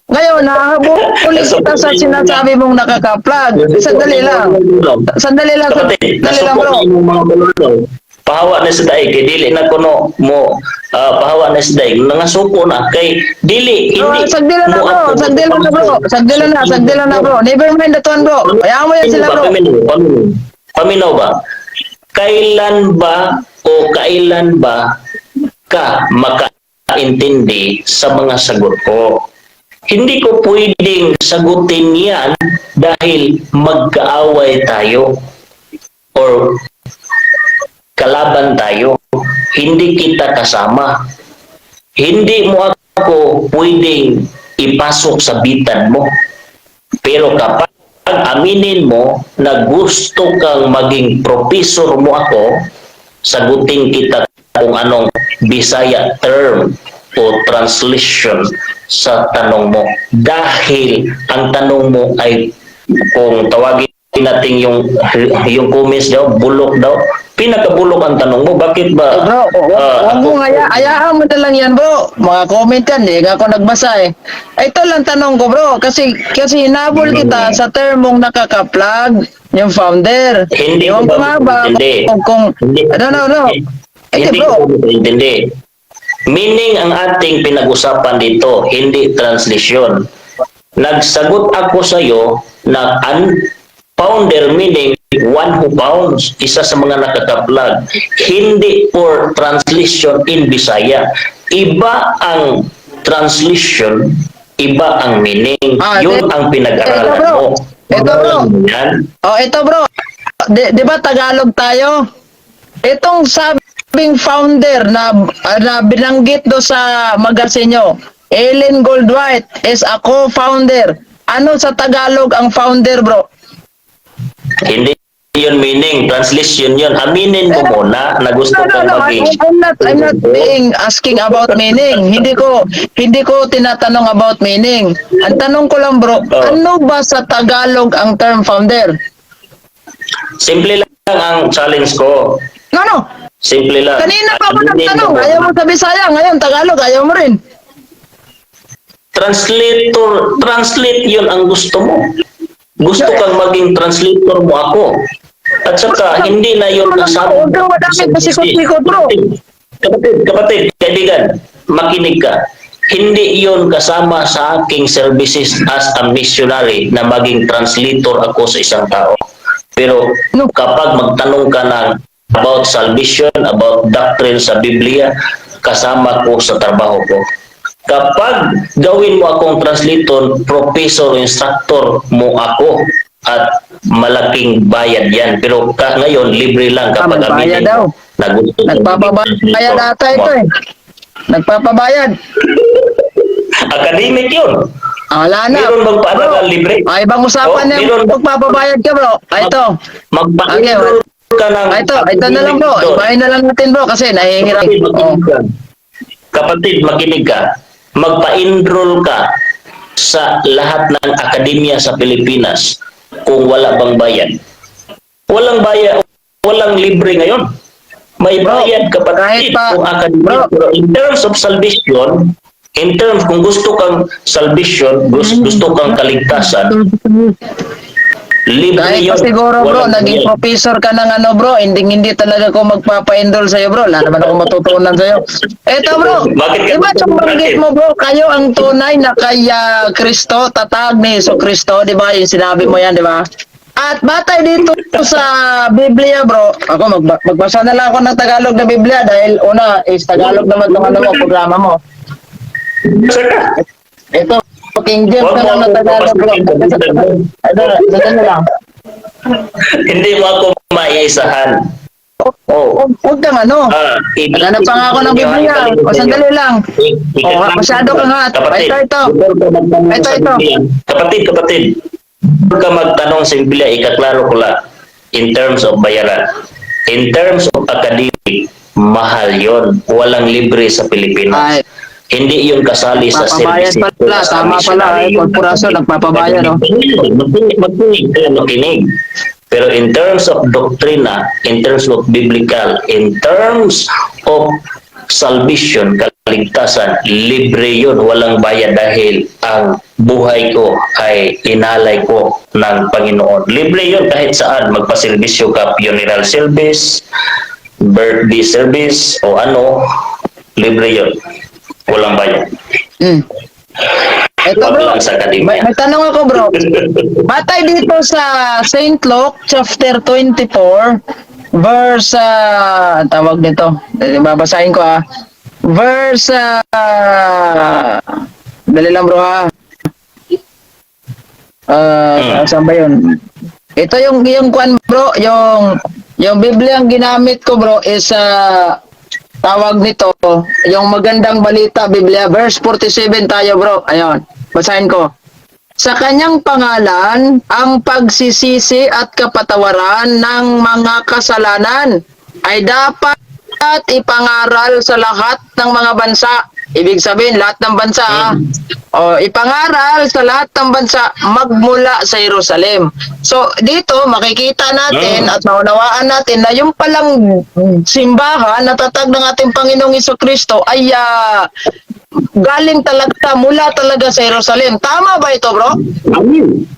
Ngayon, nahabol ulit kita sa sinasabi mong nakaka-plug. Sandali lang. Sandali lang, Kapatid, sandali lang, nasuko bro. na imong mga balolo. Pahawa na sa daig, kay dili na kuno mo pahawa na sa daig, nangasuko na kay dili Bro, hindi sagdi lang na, mo bro. ako Sagdi lang na, bro. Sagdi lang na, sagdi lang na, bro. Never mind that one, bro. Hayaan mo yan sila, bro. Paminaw, paminaw. Paminaw ba? Kailan ba o kailan ba ka makaintindi sa mga sagot ko? Hindi ko pwedeng sagutin yan dahil magkaaway tayo or kalaban tayo. Hindi kita kasama. Hindi mo ako pwedeng ipasok sa bitan mo. Pero kapag aminin mo na gusto kang maging professor mo ako, sagutin kita kung anong Bisaya term o translation sa tanong mo. Dahil ang tanong mo ay kung tawagin natin yung comments daw, bulok daw, pinakabulok ang tanong mo. Bakit ba? Eh, bro, wag mo hayaan mo na lang yan, bro. Mga comment yan, eh. Ako nagbasa eh. Ito lang tanong ko, bro. Kasi hinabol kita sa term mong nakaka-plug yung founder. Hindi Ewan ko ko nga ba hindi. kung Hindi. No, no, no. Hindi, Hindi bro. ko hindi. Meaning ang ating pinag-usapan dito, hindi translation. Nagsagot ako sa iyo na an founder meaning one who founds, isa sa mga nakaka-plug. Hindi for translation in Bisaya. Iba ang translation, iba ang meaning. Ah, Yun ang pinag-aralan ito, bro. mo. Ito, bro. Yan. Oh, ito, bro. Di ba Tagalog tayo? Itong sabing founder na binanggit do sa magazine nyo, Ellen Goldwhite is a co-founder. Ano sa Tagalog ang founder, bro? Hindi yun meaning. Translation yun. Aminin mo muna na gusto No, kang no, maging I'm not being asking about meaning. Hindi ko tinatanong about meaning. Ang tanong ko lang, bro, ano ba sa Tagalog ang term founder? Simple lang ang challenge ko. No. Simple lang. Kanina pa ako Aminin nagtanong. mo. Ayaw mo sa Bisaya. Ngayon, Tagalog, ayaw mo rin. Translator, translate yun ang gusto mo. Gusto kang maging translator mo ako. At saka, hindi na yun kasama. Huwag kang madamit pasikot-sikot, bro. Kapatid, kapatid, kaibigan, makinig ka. Hindi yun kasama sa aking services as a missionary na maging translator ako sa isang tao. Pero No. kapag magtanong ka ng about salvation, about doctrine sa Biblia, kasama ko sa trabaho ko. Kapag gawin mo akong translator, professor, instructor mo ako at malaking bayad yan. Pero ngayon, libre lang kapag Ah, may bayad aminin daw. mo na gusto mo maging Nagpapabayad translator ata ito mo. eh. Nagpapabayad. Academic yun. Ah, wala na. Meron bang paaralan libre? Ay, ibang usapan Oh, na meron yung magpapabayad ka, bro. Ay, ito. Magpa-enroll ka ng Ay, ito na lang, bro. doon. Ibahin na lang natin, bro, kasi nahihirap. Kapatid, Oh. makinig ka. Kapatid, makinig ka. Magpa-enroll ka sa lahat ng akademya sa Pilipinas kung wala bang bayad. Walang bayad, walang libre ngayon. May Bro, bayad, kapatid, kahit kung akademya. bro. Pero in terms of salvation, in terms kung gusto kang salvation, gusto kang kaligtasan, libre Kahit pa yun. siguro, bro, Walang naging bayad. professor ka ng ano, bro, hindi hindi talaga ko magpapa-enroll sa'yo, bro. Wala naman ako matutunan sa'yo. Eto, bro, Bakit ka diba yung banggit mo, bro, kayo ang tunay na kay Kristo, tatag ni Hesu Kristo, di ba? Yung sinabi mo yan, di ba? At batay dito sa Biblia, bro, ako magbasa na lang ako ng Tagalog na Biblia dahil una is Tagalog naman itong ano mo, programa mo. Basta ka. Ito, King James Huwag na mo lang na akong Tagalog, bro. papasukin. Ito, ito na lang. Hindi mo ako maiisahan. Oh, huwag kang ano. Ah, Naghanap pa nga ako ng Biblia. O, sandali lang. Oh, masyado ka nga. Kapatid, Ito, ito. before ka magtanong Ito, sa ito. Biblia, kapatid, kapatid. Before ka magtanong sa Biblia, ikaklaro ko lang in terms of bayaran. In terms of academic, mahal yon. Walang libre sa Pilipinas. Ay. Hindi yun kasali sa Nagpapabayad services pala. sa Tama pala. missionary. Ay, korporasyon, nagpapabayad, oh. Makinig, makinig, makinig. Pero in terms of doktrina, in terms of biblical, in terms of salvation, kaligtasan, libre yun, walang bayad dahil ang buhay ko ay inalay ko ng Panginoon. Libre yun kahit saan, magpaservisyo ka, funeral service, birthday service, o ano, libre yun. Walang bayad. Ito, Wag bro. lang sa akademya. May tanong ako, bro. Batay dito sa St. Luke chapter 24 verse ang tawag nito. Eh, babasahin ko ah. Verse dali lang, bro, ha. Saan ba yun? Ito yung kwan, bro, yung Biblia ang ginamit ko, bro, is tawag nito, yung Magandang Balita Biblia, verse 47 tayo, bro. Ayun, basahin ko. Sa kanyang pangalan, ang pagsisisi at kapatawaran ng mga kasalanan ay dapat ipangaral sa lahat ng mga bansa. Ibig sabihin, lahat ng bansa. Ah. O, ipangaral sa lahat ng bansa magmula sa Jerusalem. So, dito makikita natin at maunawaan natin na yung palang simbahan na tatag ng ating Panginoong Kristo ay galing talaga, mula talaga sa Jerusalem. Tama ba ito, bro? Amen.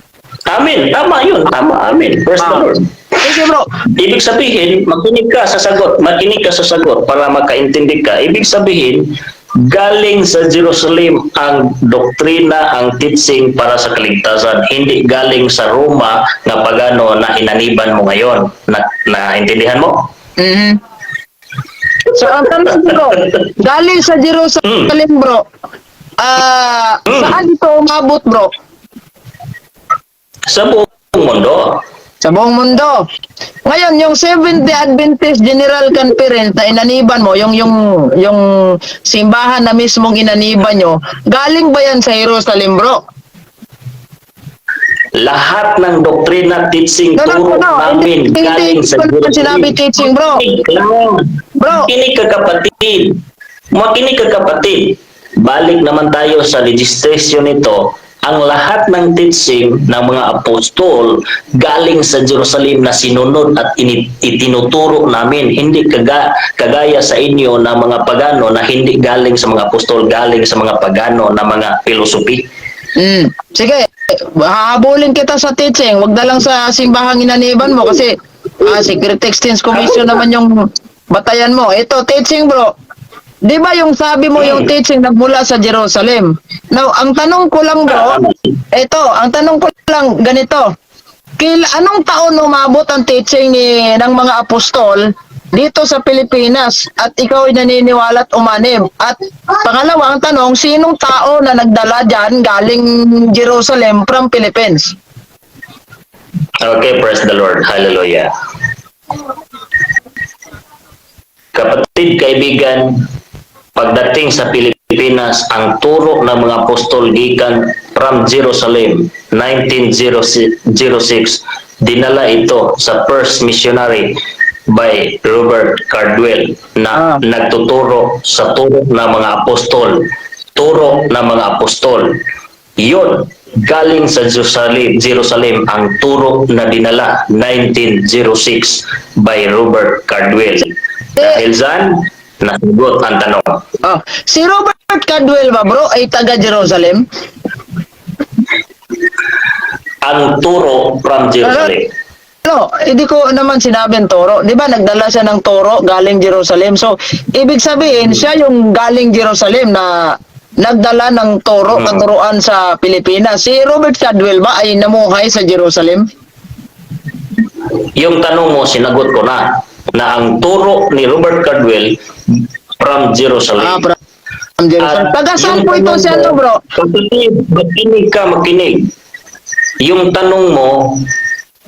Amen. Tama yun. Tama. Amen. Praise the Lord. Sige, bro. Ibig sabihin, makinig ka sa sagot. Makinig ka sa sagot para makaintindi ka. Ibig sabihin, galing sa Jerusalem ang doktrina, ang teaching para sa kaligtasan. Hindi galing sa Roma na pagano na inaniban mo ngayon. Na, naintindihan mo? Mhm. So, ang tanong ko, galing sa Jerusalem, bro, saan ito umabot, bro? Sa buong mundo. Sa buong mundo. Ngayon, yung Seventh-day Adventist General Conference na inaniban mo, yung simbahan na mismong inaniban nyo, galing ba yan sa Jerusalem, bro? Lahat ng doktrina, teaching, No, no, turo no. namin Hindi, hindi galing sa ko naman sinabi teaching, bro. Makinig lang. Bro. Makinig ka, kapatid. Makinig ka, kapatid. Balik naman tayo sa registration nito. Ang lahat ng teaching ng mga apostol galing sa Jerusalem na sinunod at itinuturo namin. Hindi kagaya sa inyo na mga pagano na hindi galing sa mga apostol, galing sa mga pagano na mga philosophy. Sige, hahabulin kita sa teaching. Wag na lang sa simbahang inaniban mo kasi Secret Exchange Commission naman yung batayan mo. Ito, teaching, bro. Di ba yung sabi mo yung teaching nagmula sa Jerusalem? Now, ang tanong ko lang, bro, ito, ang tanong ko lang ganito. Anong taon umabot ang teaching ng mga apostol dito sa Pilipinas at ikaw ay naniniwala at umanib? At pangalawa, ang tanong, sinong tao na nagdala dyan galing Jerusalem from Philippines? Okay, praise the Lord. Hallelujah. Kapatid, kaibigan, pagdating sa Pilipinas, ang turo ng mga apostol gikan from Jerusalem, 1906, dinala ito sa first missionary by Robert Cardwell na nagtuturo sa turo ng mga apostol. Turo ng mga apostol. Yun, galing sa Jerusalem ang turo na dinala 1906 by Robert Cardwell. Dahil dyan, nasagot ang tanong. Oh, si Robert Cardwell ba, bro, ay taga Jerusalem? Ang turo from Jerusalem. No, hindi ko naman sinabi ang toro. 'Di ba nagdala siya ng toro galing Jerusalem? So, ibig sabihin, siya yung galing Jerusalem na nagdala ng toro, katuruan sa Pilipinas. Si Robert Cardwell ba ay namuhay sa Jerusalem? Yung tanong mo, sinagot ko na na ang turo ni Robert Cardwell from Jerusalem. Ah, from Jerusalem. At Taga saan yung po ito tanong si ano, mo, bro? Kapatid, makinig ka, makinig. Yung tanong mo,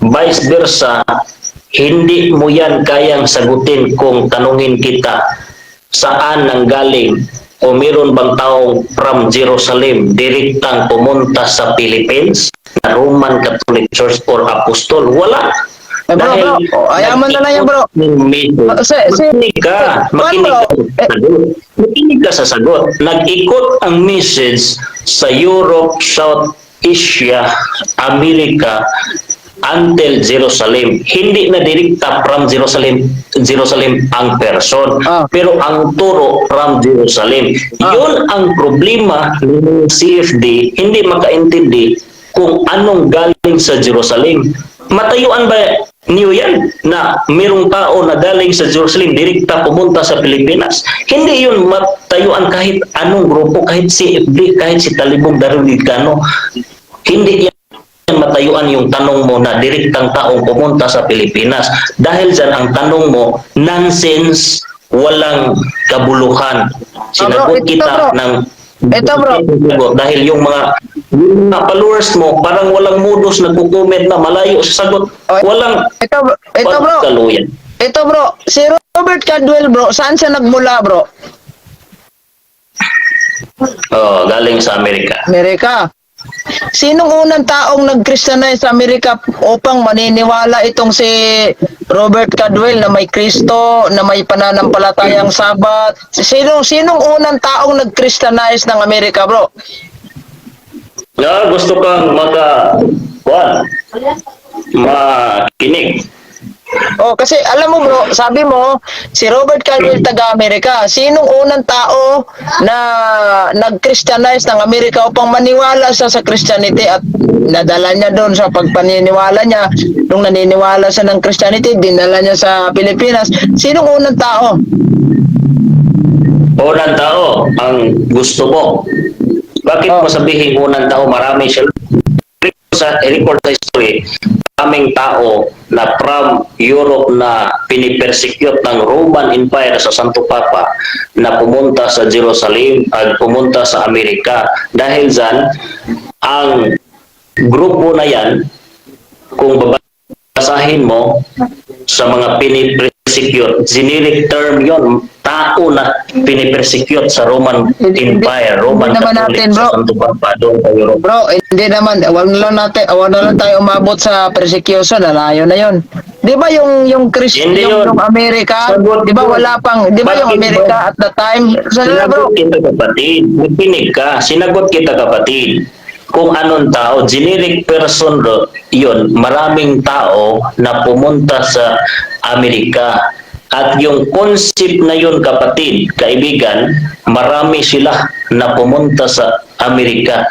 vice versa, hindi mo yan kayang sagutin kung tanungin kita saan nanggaling o meron bang taong from Jerusalem direktang pumunta sa Philippines na Roman Catholic Church or Apostol? Wala. Eh, bro, bro, oh, ayaman na lang yan, bro. Message. Makinig ka. Juan, Makinig bro, ka sa sagot. Makinig ka sa sagot. Nag-ikot ang message sa Europe, South Asia, America, until Jerusalem. Hindi na direkta from Jerusalem, Jerusalem ang person, pero ang turo from Jerusalem. Yun ang problema ng CFD, hindi makaintindi kung anong galing sa Jerusalem. Matayuan ba niyo yan na merong tao na galing sa Jerusalem direkta pumunta sa Pilipinas? Hindi yun matayuan kahit anong grupo, kahit CFD, kahit si Talibong Daruligano. Hindi yan matayuan yung tanong mo na direktang taong pumunta sa Pilipinas. Dahil dyan, ang tanong mo, nonsense, walang kabuluhan. Sinagot Bro, ito, kita bro. ng Ito, bro. sagot. Dahil yung mga followers mo, parang walang modus, nagko-comment na malayo sa sagot. Oh, Walang Ito, bro. Ito, bro. pagkaluyan. Ito, bro. Si Robert Cardwell, bro, saan siya nagmula, bro? Oh, galing sa Amerika. Amerika. Sinong unang taong nag-Christianize sa Amerika upang maniniwala itong si Robert Cardwell na may Kristo, na may pananampalatayang Sabat? Sinong unang taong nag-Christianize ng Amerika, bro? Ah, gusto kang kuan, makinig. Oh, kasi alam mo, bro, sabi mo si Robert Cardwell taga Amerika. Sinong unang tao na nag-Christianize ng Amerika upang maniwala siya sa Christianity at nadala niya doon sa pagpaniniwala niya? Nung naniniwala siya ng Christianity, dinala niya sa Pilipinas. Sinong unang tao? Unang tao ang gusto mo. Bakit mo sabihin unang tao? Marami sila. Sa record sa history, maraming tao na from Europe na pinipersecute ng Roman Empire sa Santo Papa na pumunta sa Jerusalem at pumunta sa Amerika. Dahil dyan, ang grupo na yan, kung babasahin mo sa mga pinipersecute pinipersecute, generic term yon, tao na pinipersecute sa Roman Empire, Roman Hindi naman Catholic, natin, bro. sa Santo Papa doon sa Europe. Bro, hindi naman, wag na lang tayo umabot sa persecution, alayo na 'yon. 'Di ba yung Christ, Hindi yung, yun. yung Amerika, Sagot 'di ba yun. wala pang, 'di ba yung Bakit Amerika ba? at the time? Sandali, bro. Sinagot kita, kapatid. Makinig ka. Sinagot kita, kapatid. Kung anong tao, generic person yun, maraming tao na pumunta sa Amerika. At yung concept na yun, kapatid, kaibigan, marami sila na pumunta sa Amerika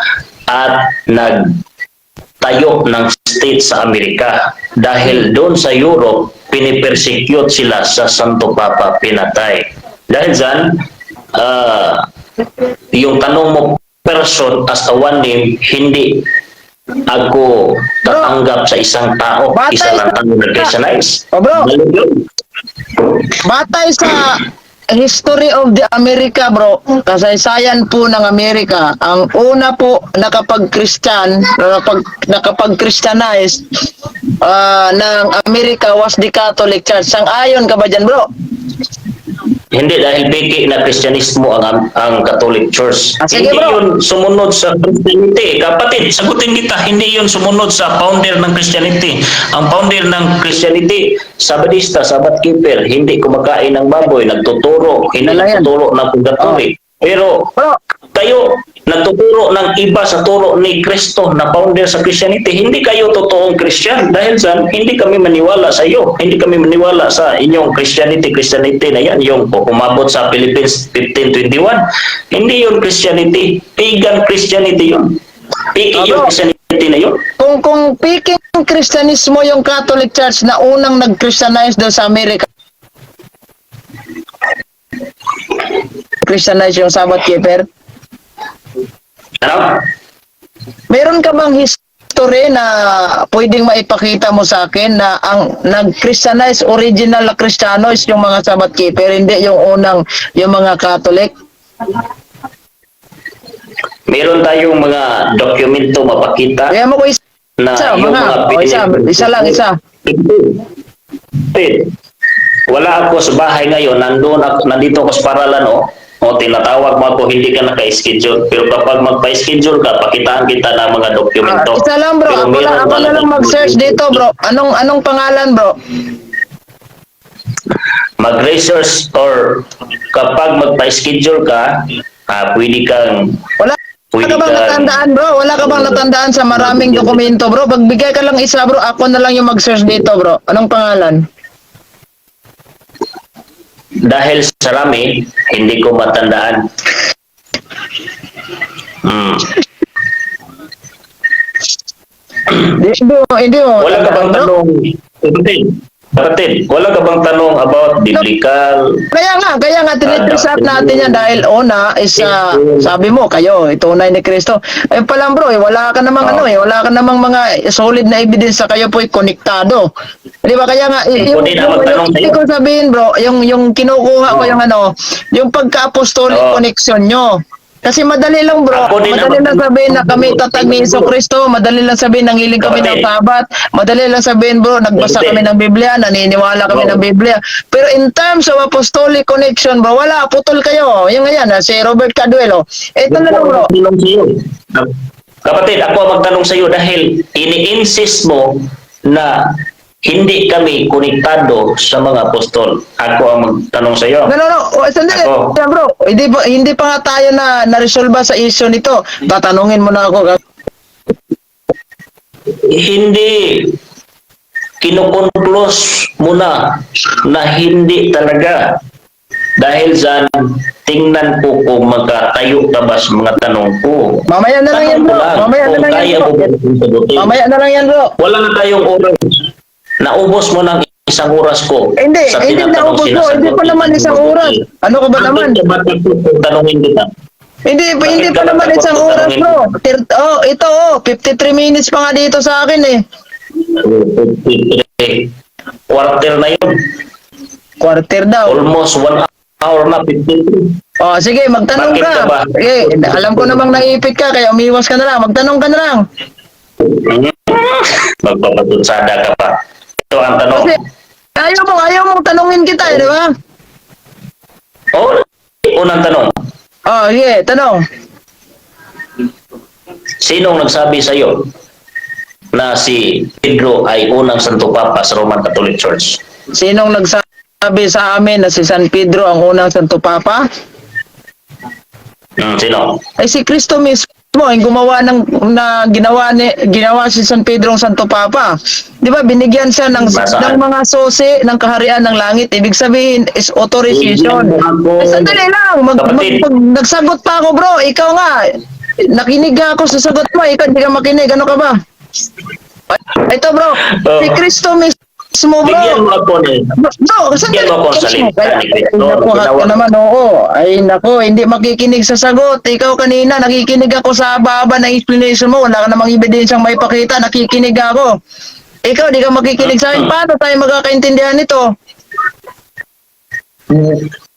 at nagtayo ng state sa Amerika. Dahil doon sa Europe, pinipersecute sila sa Santo Papa, pinatay. Dahil dyan, yung tanong mo person as a one name, hindi ako tatanggap sa isang tao. Batay Isa lang tao na Christianize. Oh, bro. Mali yun. Batay sa history of the America, bro, kasaysayan po ng Amerika, ang una po nakapag-Christian, nakapag-Christianize ng Amerika was the Catholic Church. Sang-ayon ka ba dyan, bro? Hindi, dahil peke na Kristyanismo ang Catholic Church. Ah, sige, Hindi bro. yun sumunod sa Christianity. Kapatid, sagutin kita, hindi yun sumunod sa founder ng Christianity. Ang founder ng Christianity, Sabadista, Sabbath keeper, hindi kumakain ng baboy, nagtuturo, hindi Wala yan. nagtuturo ng purgatory. Pero Bro, kayo, nagtuturo ng iba sa turo ni Kristo na founder sa Christianity, hindi kayo totoong Christian. Dahil dyan, hindi kami maniwala sa iyo. Hindi kami maniwala sa inyong Christianity, Christianity na yan, yung umabot sa Philippines 1521. Hindi yun Christianity. Pagan Christianity yun. Peke Abo. yung Christianity na yun. Kung peking Kristyanismo yung Catholic Church na unang nag-Christianize doon sa Amerika, Christianize yung Sabbath keeper, Ano? Meron ka bang history na pwedeng maipakita mo sa akin na ang nag-Christianize, original na Kristiyano is yung mga Sabbath keeper, hindi yung unang, yung mga Catholic? Meron tayong mga dokumento mapakita Kaya mo ko isa, na isa, yung mga, mga o, isa, isa lang, isa. Pwede. Wala ako sa bahay ngayon, nandun ako, nandito ako sa paralan, oh. O tinatawag mo ako, hindi ka naka-schedule. Pero kapag magpa-schedule ka, pakitaan kita ng mga dokumento. Ah, isa lang, bro, Pero ako meron lang, ako na talagang lang mag-search dito, bro. Anong anong pangalan, bro? Mag-research or kapag magpa-schedule ka, pwede kang Wala pwede ka bang kang natandaan, bro? Wala ka bang natandaan sa maraming dokumento, bro? Pagbigay ka lang isa, bro, ako na lang yung mag-search dito, bro. Anong pangalan? Dahil sa rami, hindi ko matandaan. Hindi mo, hindi mo. Wala ka bang matandaan, bro? tanong, kapatid? Kapatid, wala ka bang tanong about biblical? Kaya nga, tinitrace up natin yan dahil una is, sabi mo, kayo, tunay ni Kristo. Ayun pa lang, bro, eh, wala ka namang Oo. ano eh, wala ka namang mga solid na evidence sa kayo po'y konektado. Di ba? Kaya nga, Ikaw din ang magtanong yung, sa'yo. ibig ko sabihin, bro, yung kinukuha ko yung ano, yung pagka-apostolic connection nyo. Kasi madali lang, bro, Ako din ang madali lang magtanong. sabihin na kami tatag ni Hesu Kristo, madali lang sabihin nanghiling kami ng Kapatid. Sabat, madali lang sabihin, bro, nagbasa Kapatid. kami ng Biblia, naniniwala kami ng Biblia. Pero in terms of apostolic connection, bro, wala, putol kayo. Yung ngayon, si Robert Caduelo. Ito na lang, bro. Magtanong sa'yo. Kapatid, ako ang magtanong sa iyo dahil ini-insist mo na hindi kami konektado sa mga apostol. Ako ang magtanong sa iyo. No, no, no. O, sandali, Ako. bro. Hindi pa nga tayo na na-resolve sa issue nito. Tatanungin mo na ako. Hindi, kinukonklos mo na na hindi talaga. Dahil dyan, tingnan ko kung magkatayo ka ba sa mga tanong ko. Mamaya na lang yan, Tanong ko bro. lang Mamaya na kung lang yan, kaya bro. mo ba itong sagutin. Mamaya na lang yan, bro. Wala na tayong oras. Naubos mo ng isang oras ko. Hindi, Sa hindi tinatanong, naubos mo. sinasagot Hindi pa naman kita. isang oras. Ano ka ba naman? Bakit ka ba takot kung tanungin kita? Hindi, Bakit hindi ka pa naman takot isang kung oras, tanungin bro. Oh, ito, oh, 53 minutes pa nga dito sa akin eh. 53. Quarter na yun. Quarter daw. Almost 1 hour na, 53. Oh, sige, magtanong Bakit ka. ka ba? Sige, alam ko namang naipit ka, kaya umiwas ka na lang. Magtanong ka na lang. Magpapatutsada ka pa. Ito ang tanong. Kasi ayaw mo akong tanungin kita, eh, di ba? Oh, unang tanong. Oh, sige, tanong. Sinong nagsabi sa iyo na si Pedro ay unang Santo Papa sa Roman Catholic Church? Sinong nagsabi sa amin na si San Pedro ang unang Santo Papa? Sino? Ay, si Kristo mismo ang gumawa ng na ginawa ni ginawa si San Pedro ang Santo Papa. 'Di ba? Binigyan siya Nasaan? ng mga susi ng kaharian ng langit. Ibig sabihin is authorization. Bigyan mo ako. Ay, sandali lang. Kapatid. Nagsagot pa ako, bro. Ikaw nga. Nakinig nga ako sa sagot mo. Ikaw, hindi ka makinig. Ano ka ba? Ay, ito, bro. Oh. Si Kristo mismo, bro. Bigyan mo ako ng No, sandali. Bigyan mo ako ng salita ni Kristo. Ay, naku, Ginawa- ka naman, oo. Ay, nako, hindi makikinig sa sagot. Ikaw kanina, nakikinig ako sa haba ng explanation mo. Wala ka namang ebidensyang may pakita. Nakikinig ako. Ikaw, di ka makikinig sa akin. Paano tayo magkakaintindihan nito?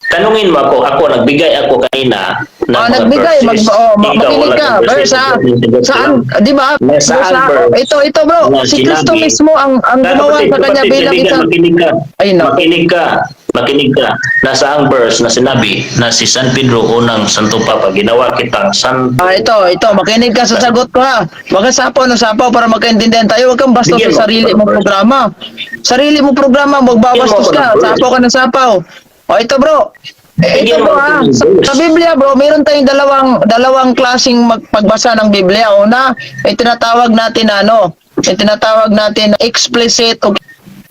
Tanungin mo ako, ako nagbigay ako kanina ng Oh, mga nagbigay, verses. oh, Ikaw, makinig wala ka. kang Verse, ah. Saan, di ba? Nasaan Verse, ah? verse? Ito, bro. Na Si Kristo sinabi- mismo ang gumawa Kapatid, sa kanya kapatid, bilang kaibigan, isang. makinig ka. Ay, naku. Makinig ka. Makinig ka. Nasa ang verse na sinabi na si San Pedro unang Santo Papa, ginawa kitang Santo. Ah, ito, makinig ka sa sagot ko ha. Wag ka sapaw ng sapaw para magkaintindihan tayo. Huwag kang bastos Bigyan sa mo sarili ako ng mong verse. programa. Sarili mong programa, magbabastos Bigyan mo ako ka. ng verse. Sapaw ka ng sapaw. O ito, bro. Eh, ito Bigyan mo bro ako ha. ng Sa, verse. sa Biblia, bro, meron tayong dalawang dalawang klaseng pagbasa ng Biblia. Una, ay tinatawag natin na ano, ay tinatawag natin na explicit o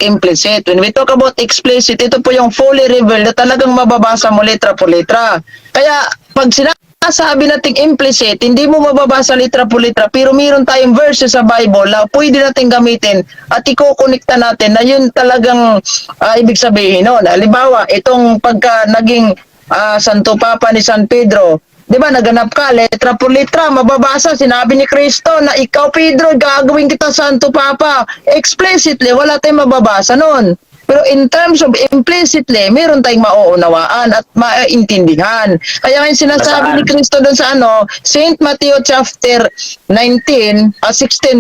implicit. When we talk about explicit, ito po yung fully revealed na talagang mababasa mo letra por letra. Kaya pag sinasabi nating implicit, hindi mo mababasa letra por letra, pero meron tayong verses sa Bible na pwede nating gamitin at ikokonekta natin na yun talagang ibig sabihin noon. Halimbawa, itong pagka naging Santo Papa ni San Pedro, 'di ba, naganap ka letra por letra, mababasa sinabi ni Kristo na ikaw, Pedro, gagawin kita Santo Papa. Explicitly, wala tayong mababasa noon. Pero in terms of implicitly, meron tayong mauunawaan at maiintindihan. Kaya ngayon sinasabi Nasaan? ni Kristo doon sa ano, Saint Matthew chapter 19, 16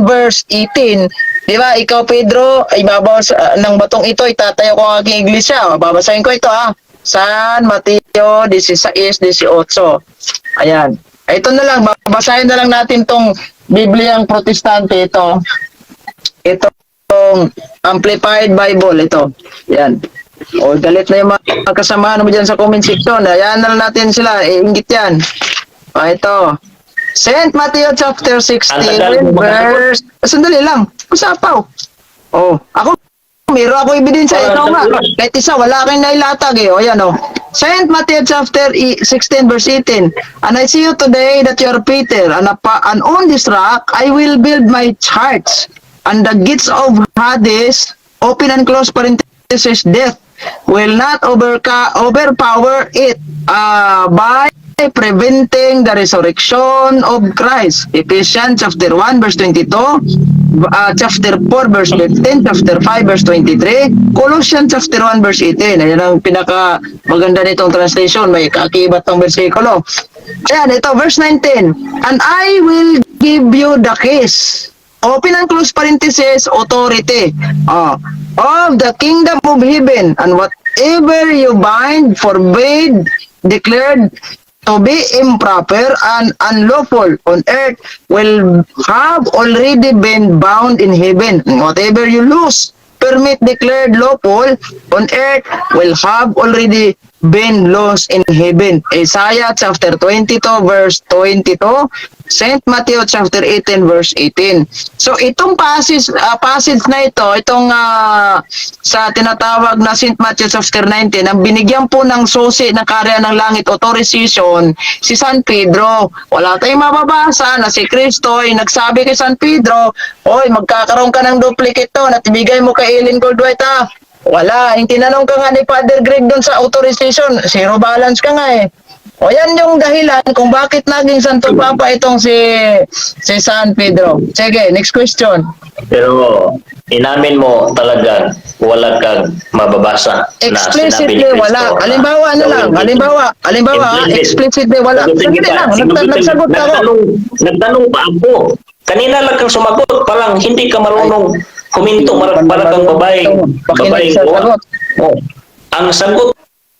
verse 18, 'di ba? Ikaw, Pedro, ay babaw sa, ng batong ito itatayo ko ang aking iglesia. Babasahin ko ito ah. San Mateo 16, 18. Ayan. Ito na lang, babasahin na lang natin tong Bibliang Protestante ito. Itong Amplified Bible ito. Yan. O, galit na yung mga kasamahan mo dyan sa comment section. Ayan na lang natin sila. Eh, inggit yan. O, ito. Saint Matthew chapter Ang tagal 16 mo makasagot. verse. Sandali lang. Usapaw. Oh, ako meron ako ebidensya. Wala Ikaw nga. oras. Kahit isa, wala kang nailatag eh. O yan o. Saint Matthew chapter 16 verse 18. "And I say you today that you are Peter, and on this rock I will build my church, and the gates of Hades, open and close parenthesis, death, will not overpower it by preventing the resurrection of Christ." Ephesians chapter 1 verse 22, chapter 4 verse 15, chapter 5 verse 23, Colossians chapter 1 verse 18. Ayan ang pinaka maganda nitong translation, may kakibat ng bersikulo. Ayan, ito verse 19. "And I will give you the keys," open and close parenthesis, authority, oh, "of the kingdom of heaven, and whatever you bind, forbid, declared to be improper and unlawful on earth will have already been bound in heaven. And whatever you loose, permit, declared lawful on earth will have already been loosed in heaven." Isaiah chapter 22 verse 22, Saint Matthew chapter 18 verse 18. So itong passage na ito, itong sa tinatawag na Saint Matthew chapter 19, ang binigyan po ng susi ng kaharian ng langit, authorization, si San Pedro. Wala tayong mababasa na si Kristo ay nagsabi kay San Pedro, "Oy, magkakaroon ka ng duplicate to at ibigay mo kay Ellen Goldwhite ah." Wala. Yung tinanong ka nga ni Father Greg doon sa authorization, zero balance ka nga eh. O yan yung dahilan kung bakit naging Santo Papa itong si San Pedro. Sige, next question. Pero inamin mo talaga wala kang mababasa na sinabi ni Explicitly Kristo wala. Halimbawa na lang, halimbawa, Implicit. explicitly wala. Sagutin Sandali kita. lang, Sagutin. nagsagot ako. Nagtanong pa ako. Kanina lang kang sumagot, parang hindi ka marunong huminto, para kang babaeng Pakinig sa buwan. sagot. Oh. Ang sagot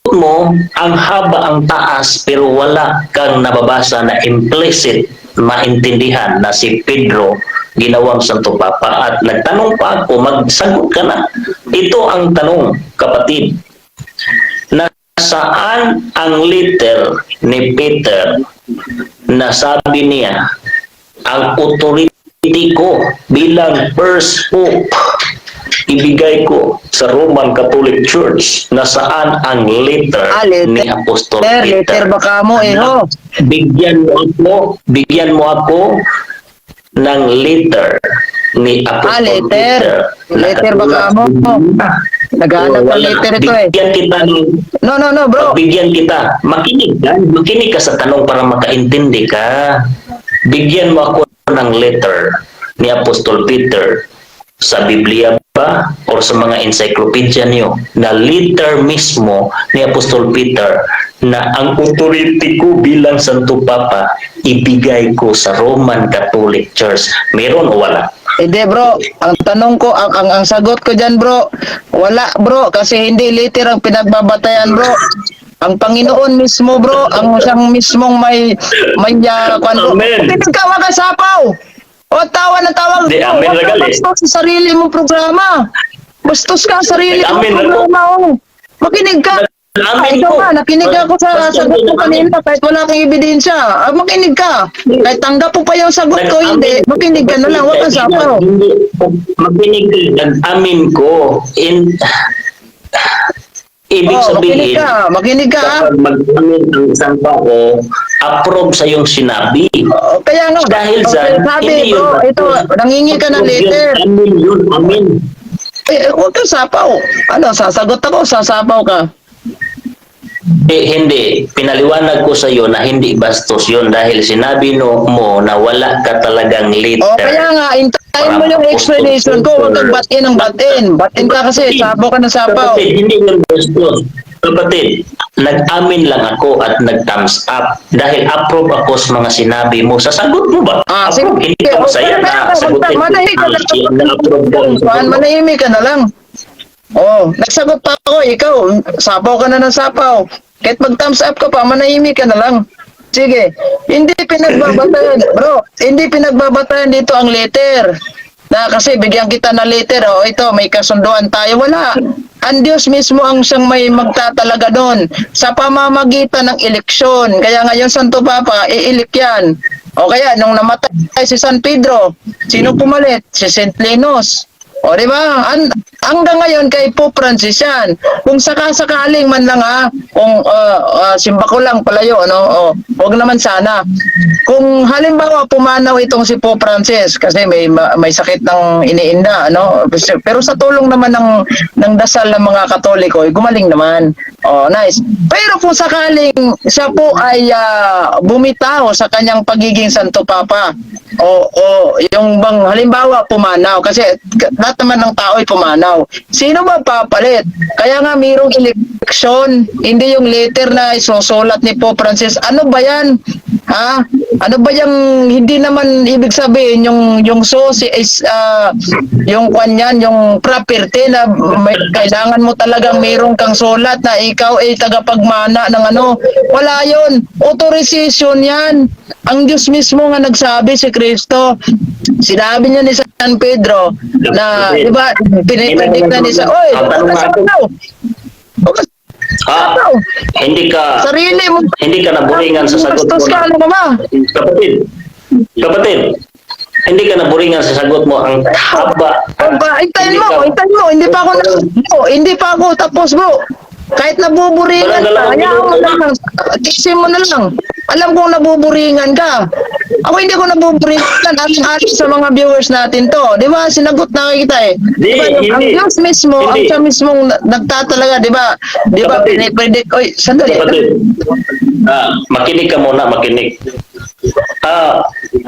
mo, ang haba, ang taas, pero wala kang nababasa na implicit maintindihan na si Pedro ginawang Santo Papa. At nagtanong pa ako, magsagot ka na. Ito ang tanong, kapatid. Nasaan ang letter ni Peter na sabi niya, "Ang authority ko bilang first pope, ibigay ko sa Roman Catholic Church"? Nasaan ang letter Ah, letter. ni Apostol Letter, Peter? letter baka mo eh, ho. Bigyan mo ako ng letter ni Apostol Ah, letter. Peter na Letter baka mo. Naghahanap ng Wala. letter ito eh. Bigyan kita ng No, no, no, bro. Bigyan kita. Makinig ka. Makinig ka sa tanong para makaintindi ka. Bigyan mo ako ng letter ni Apostol Peter sa Biblia ba or sa mga encyclopedia niyo na letter mismo ni Apostol Peter na ang authority ko bilang Santo Papa, ibigay ko sa Roman Catholic Church. Meron o wala? Hindi, bro, ang tanong ko, ang sagot ko dyan, bro, wala, bro, kasi hindi letter ang pinagbabatayan, bro. Ang Panginoon mismo, bro, ang siyang mismong may kwan, bro. Amen. Makinig ka, wag ka sapaw. O, tawa na tawag. Di, amen Wag na ka gali. bastos sa sarili mong programa. Bastos ka sa sarili mong Amen na po. programa, oh. Makinig ka. Amen Ikaw ko. nga, nakinig ako sa Basta sagot mo amen. kanina kahit wala kang ebidensya. Ah, makinig ka. Kahit tanggap mo pa yung sagot ko, hindi. Makinig ka na lang, huwag kang sapaw. Hindi. Makinig ka. Nag-amin ko. Ibig Oh, makinig sabihin, ka, makinig ka, ah. kapag mag-amin ang isang tao, approve sa yung sinabi. Oh, kaya nga, Dahil oh, dyan, sabi, hindi yun bro, ito, nangingi ka ng Approve yun. letter. Amin yun, amin. Eh, eh, huwag kang sapaw. Ano, sasagot ako, sasapaw ka. Eh, hindi. Pinaliwanag ko sa iyo na hindi bastos yun dahil sinabi no, mo na wala ka talagang letter. Oh, kaya nga, intayin mo yung explanation ko. Huwag kang batin ng batin. Batin ka kasi, sapaw ka ng sapaw. Kapatid, hindi yun bastos. Kapatid, nag-amin lang ako at nag-thumbs up dahil approve ako sa mga sinabi mo. Sa sagot mo ba? Ah, sige. Approve. Hindi ka masaya na sagutin. Manahimik ka na lang. Na-approve ko ang sagot Juan, mo. manahimik ka na lang. Oh, nagsagot pa ako, ikaw, sapaw ka na ng sapaw. Kahit mag-thumbs up ka pa, manahimik ka na lang. Sige, hindi pinagbabatayan, bro, hindi pinagbabatayan dito ang letter. Na kasi bigyan kita ng letter, oh, ito, may kasunduan tayo. Wala. Ang Diyos mismo ang siyang may magtatalaga doon sa pamamagitan ng eleksyon. Kaya ngayon, Santo Papa, i-elect yan. O kaya, nung namatay si San Pedro, sino pumalit? Si St. Linus. O, di ba? Hanggang ngayon kay Pope Francis yan. Kung sakasakaling man lang ha, kung simba ko lang palayo, ano, o, wag naman sana. Kung halimbawa pumanaw itong si Pope Francis kasi may sakit ng iniinda, ano, pero sa tulong naman ng dasal ng mga Katoliko, eh, gumaling naman. Oh, nice. Pero kung sakaling siya po ay bumitaw sa kanyang pagiging Santo Papa, o yung bang halimbawa pumanaw kasi lahat naman ng tao ay pumanaw. Sino ba papalit? Kaya nga mayroong eleksyon, hindi yung letter na isusulat ni Pope Francis. Ano ba yan? Ha? Ano ba yung hindi naman ibig sabihin yung source is yung kwan yan, yung property na may, kailangan mo talagang mayroong kang sulat na ikaw ay tagapagmana ng ano. Wala yun. Authorization yan. Ang Diyos mismo nga nagsabi, si Kristo. Sinabi niya ni San Pedro na, di ba, pinipredict na ni sa, "Oy, Ang tanong huwag ka natin- sapaw. Huwag ka Ah, sapaw." hindi ka Sarili mo. hindi ka naburingan sa sagot mo. Bastos ka, ano ka ba? Kapatid, kapatid, hindi ka naburingan sa sagot mo. Ang haba. O ba, hintayin Hindi mo, hintayin mo. Hindi pa ako na, bro, hindi pa ako tapos, bro. Kahit nabuburingan Walang ka, dalawang hayaan mo minuto. na lang. Tiisin mo na lang. Alam kong nabuburingan ka. Ako, hindi ko nabuburingan. Alang-alang sa mga viewers natin to. Di ba? Sinagot na kita eh. Di, Di ba? Ang hindi. Diyos mismo, ang Hindi. siya mismong nagtatalaga, di ba? Di ba? Kapatid. Pinipredict. Oy, sandali. Kapatid, makinig ka muna, makinig.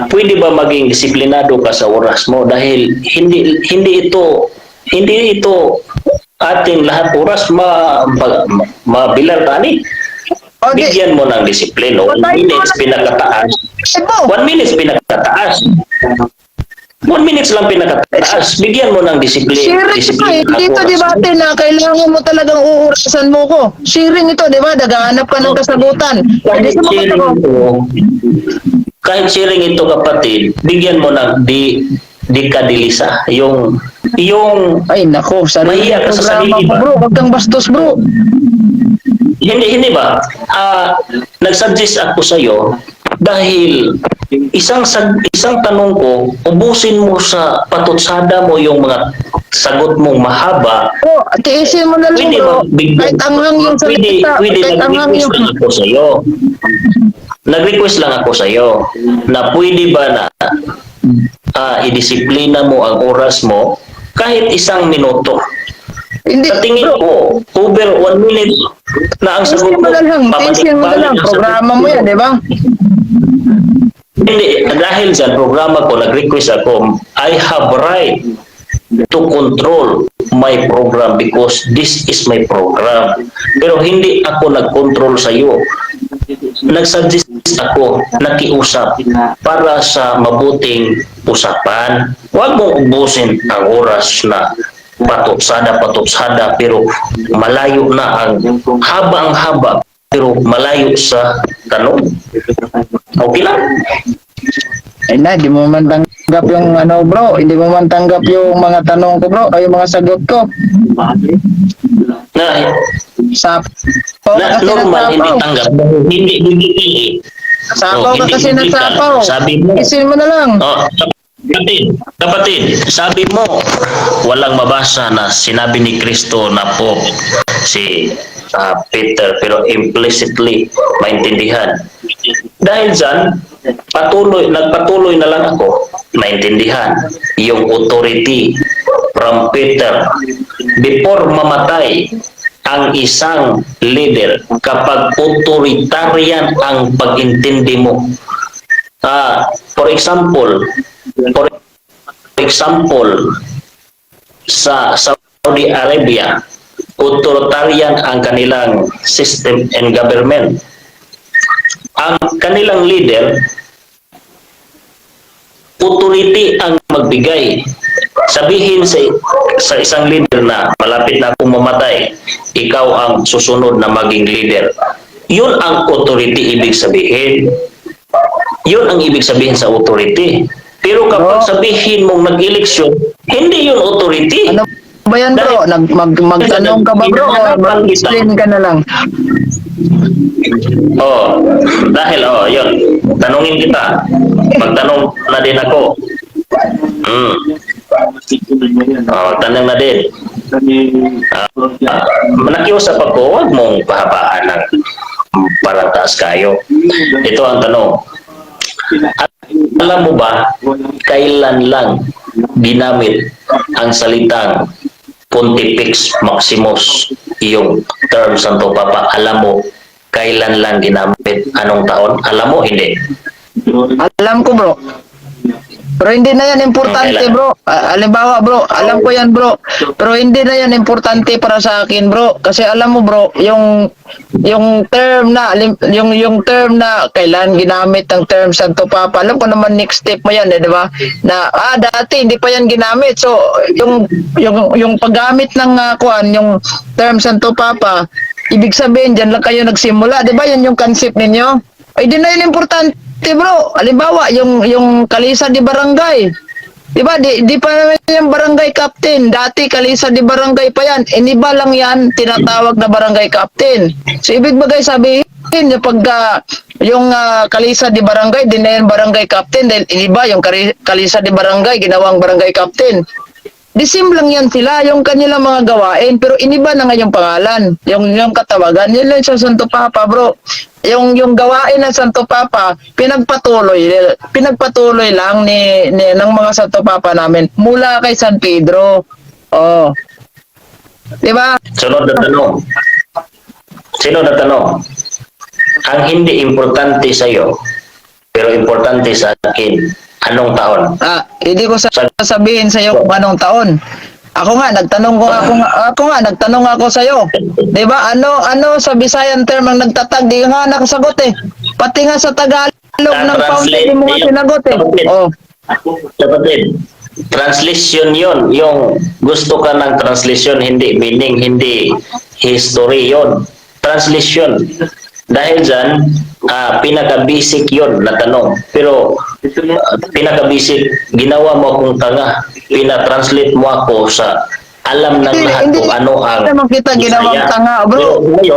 Pwede ba maging disiplinado ka sa oras mo dahil hindi hindi ito hindi ito ating lahat oras ma mabilar tani. O, di. Bigyan mo ng disiplina. 1 Patayin mo minutes na. pinakataas. Mo. 1 minutes pinakataas. 1 minutes lang pinakataas. Bigyan mo ng discipline. Sharing ito Discipline eh. Hindi ang ito oras. Debate na kailangan mo talagang uurasan mo ko. Sharing ito, di ba? Naghahanap ka ng kasagutan. Hindi Kahit sumagot sharing ako. ito, kahit sharing ito, kapatid, bigyan mo ng di kadilisa. Yung Ay, nako. Sarili Mahiya ka sa programa sarili ko, ba? bro. Huwag kang bastos, bro. Hindi, hindi ba? Nag-suggest ako sa iyo dahil isang tanong ko, ubusin mo sa patutsada mo yung mga sagot mong mahaba. Bro, tiisin mo na lang, Pwede bro. ba bigyan? Kahit anghang yung Pwede, salita. pwede Kahit anghang nag-request yung. lang ako sa iyo. Nag-request lang ako sa iyo na pwede ba na idisiplina mo ang oras mo kahit isang minuto. Hindi, Sa tingin bro. ko, over 1 minute na ang sagot Tiisin mo mo. na lang. Tiisin mo na lang. Pabalik-balik ang sagot Programa mo yan, di ba? Hindi, dahil sa programa ko, nag-request ako, I have right to control my program because this is my program. Pero hindi ako nag-control sa iyo. Nag-suggest ako, nakiusap para sa mabuting usapan. Huwag mong ubusin ang oras na patutsada, patutsada, pero malayo na ang haba ang haba, pero malayo sa tanong. Okay lang. Ay na, di mo man tanggap yung ano, bro. Hindi mo man tanggap yung mga tanong ko, bro. O yung mga sagot ko. Na, Sapaw na ka kasi ng normal, hindi sapaw. tanggap. Hindi biblical eh. Sapaw Oh, ka hindi kasi ng biblical. sapaw. Sabi mo. Isin mo na lang. Oh, kapatid, kapatid, sabi mo, walang mabasa na sinabi ni Kristo na po si Peter, pero implicitly maintindihan. Dahil dyan, patuloy, nagpatuloy na lang ako maintindihan yung authority from Peter before mamatay ang isang leader kapag authoritarian ang pag-intindi mo. For example, sa Saudi Arabia, authoritarian ang kanilang system and government. Ang kanilang leader, authority ang magbigay. Sabihin sa isang leader na malapit na akong mamatay, ikaw ang susunod na maging leader. Yun ang authority ibig sabihin. Yun ang ibig sabihin sa authority. Pero kapag Bro. sabihin mong nag-eleksyon, hindi yun authority. Ano ba yan, bro? Magtanong ka ba, bro? O mag-explain ka na lang? Oh, dahil oh, yun. Tanungin kita. Magtanong na din ako. Oh, tanong na din. Nakiusap ako, huwag mong pahabaan ng parang taas kayo. Ito ang tanong. Alam mo ba, kailan lang ginamit ang salitang Pontifex Maximus, yung term Santo Papa? Alam mo, kailan lang ginamit? Anong taon? Alam mo, hindi? Alam ko, bro. Pero hindi na yan importante, Kailan? Bro. Halimbawa, bro, alam ko yan, bro. Pero hindi na yan importante para sa akin, bro. Kasi alam mo, bro, yung term na yung term na kailan ginamit ang term Santo Papa. Alam ko naman next step mo yan, eh, di ba? Na dati hindi pa yan ginamit. So, yung paggamit ng kuan, yung term Santo Papa, ibig sabihin diyan lang kayo nagsimula, di ba? Yan yung concept ninyo. Ay, di na yun importante, bro. Halimbawa, yung Kalisa di Barangay. Di ba? Di pa naman yung barangay captain. Dati Kalisa di Barangay pa yan. Iniba lang yan tinatawag na barangay captain. So ibig bagay sabihin, yung pagka yung Kalisa di Barangay, di na yan barangay captain dahil iniba yung Kalisa di Barangay, ginawang barangay captain. The same lang yan sila, yung kanilang mga gawain, pero iniba na nga yung pangalan, yung katawagan, yun lang sa Santo Papa, bro. Yung gawain ng Santo Papa, pinagpatuloy lang ni ng mga Santo Papa namin mula kay San Pedro. Oh. 'Di ba? Sunod na tanong. Sunod na tanong. Ang hindi importante sa iyo, pero importante sa akin, anong taon? Hindi ko sasabihin sa iyo kung anong taon. Ako nga nagtanong ako sa iyo. 'Di ba? Ano ano sa Visayan term ang nagtatag? Di ka nga nakasagot eh. Pati nga sa Tagalog ng fountain, Translate di mo nga niyo. sinagot eh. Kapatid. Oh. Kapatid, translation yon. Yung gusto ka ng translation, hindi meaning, hindi history yon. Translation. Dahil dyan, pinaka-basic yon na tanong. Pero pinaka-basic, ginawa mo akong tanga. Pina-translate mo ako sa alam ng Hindi, lahat hindi kung ano ang naman kita ginawang Bisaya. tanga, bro. Pero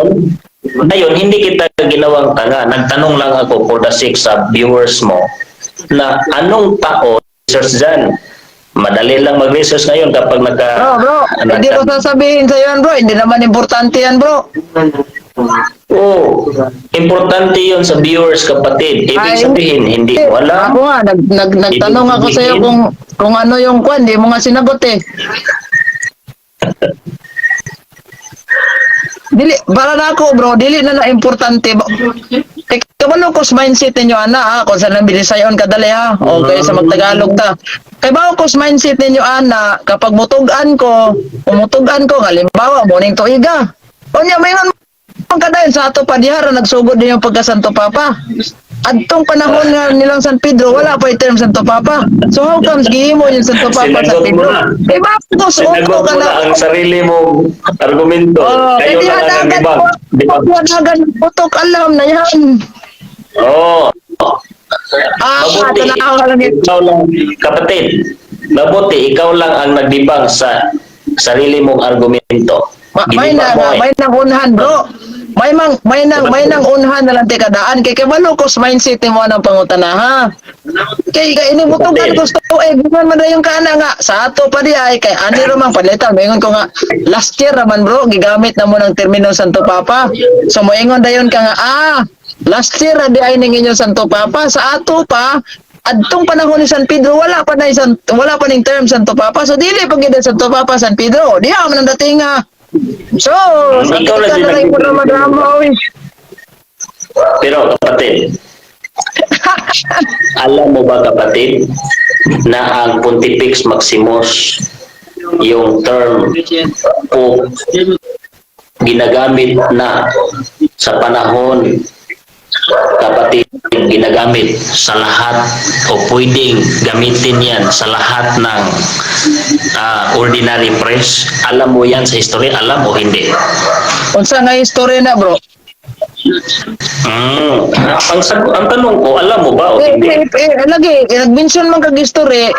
ngayon, hindi kita ginawang tanga. Nagtanong lang ako for the sake sa viewers mo na anong tao research dyan. Madali lang mag-research ngayon kapag naka... Bro, bro, hindi ko sasabihin sa'yo yan, bro. Hindi naman importante yan, bro. Oo. Importante yun sa viewers, kapatid. Ibig Ay, sabihin, hindi mo alam. Ako nga, nagtanong Ibig ako sa'yo sabihin- kung ano yung kwan, di mo nga sinagot eh. Dili, para na ako, bro, dili na na importante. Kay kabalo ko sa mindset ninyo ana ha, kung saan ang bilisayon kadali ha. Okay, sa magtagalog ta. Kay bawo ko sa mindset ninyo ana, kapag mutugan ko, umutugan ko, halimbawa, morning tuiga. Unya, mayon man kadayon sa ato pa diha ra nagsugod din yung pagka Santo Papa. Adtong panahon nga nilang San Pedro, wala pa yung term Santo Papa. So how comes gihimo yung Santo Papa San Sinagot mo Pedro? na. Eh bakit ko sa Sinagot ka mo na? na ang sarili mong argumento. Oh, Kayo kaya lang ang dagan nagdibang. mo, Di ba? dagan putok alam na yan. Oo. Ah, Mabuti. tanaw ka lang yun. Ikaw lang, kapatid, mabuti, ikaw lang ang nagdibang sa sarili mong argumento. May Ginibang na mo eh. may nang unhan, bro. May nang unhan na lang ti kadaan kay kabalo ko sa mindset nimo anang pangutana ha. Kay inibutugan ko sa eh giman man na yung kana nga sa ato pa di ay kay ani ra man palita moingon ko nga last year ra man, bro, gigamit na mo ng termino Santo Papa. So moingon dayon ka nga last year ra di ay ning inyo Santo Papa sa ato pa adtong panahon ni San Pedro wala pa ning term Santo Papa, so dili pa gid ang Santo Papa San Pedro diha man ang dating nga. So sa Ikaw lang ka din na lang nag- drama oy. Pero kapatid, alam mo ba, kapatid, na ang Pontifex Maximus, yung term po ginagamit na sa panahon, kapatid, ginagamit sa lahat o pwedeng gamitin yan sa lahat ng ordinary press? Alam mo yan sa history? Alam o hindi? Unsa nga history na, bro? Ang tanong ko, alam mo ba o Eh, hindi? eh, eh, lagi, nag-mention man kag history,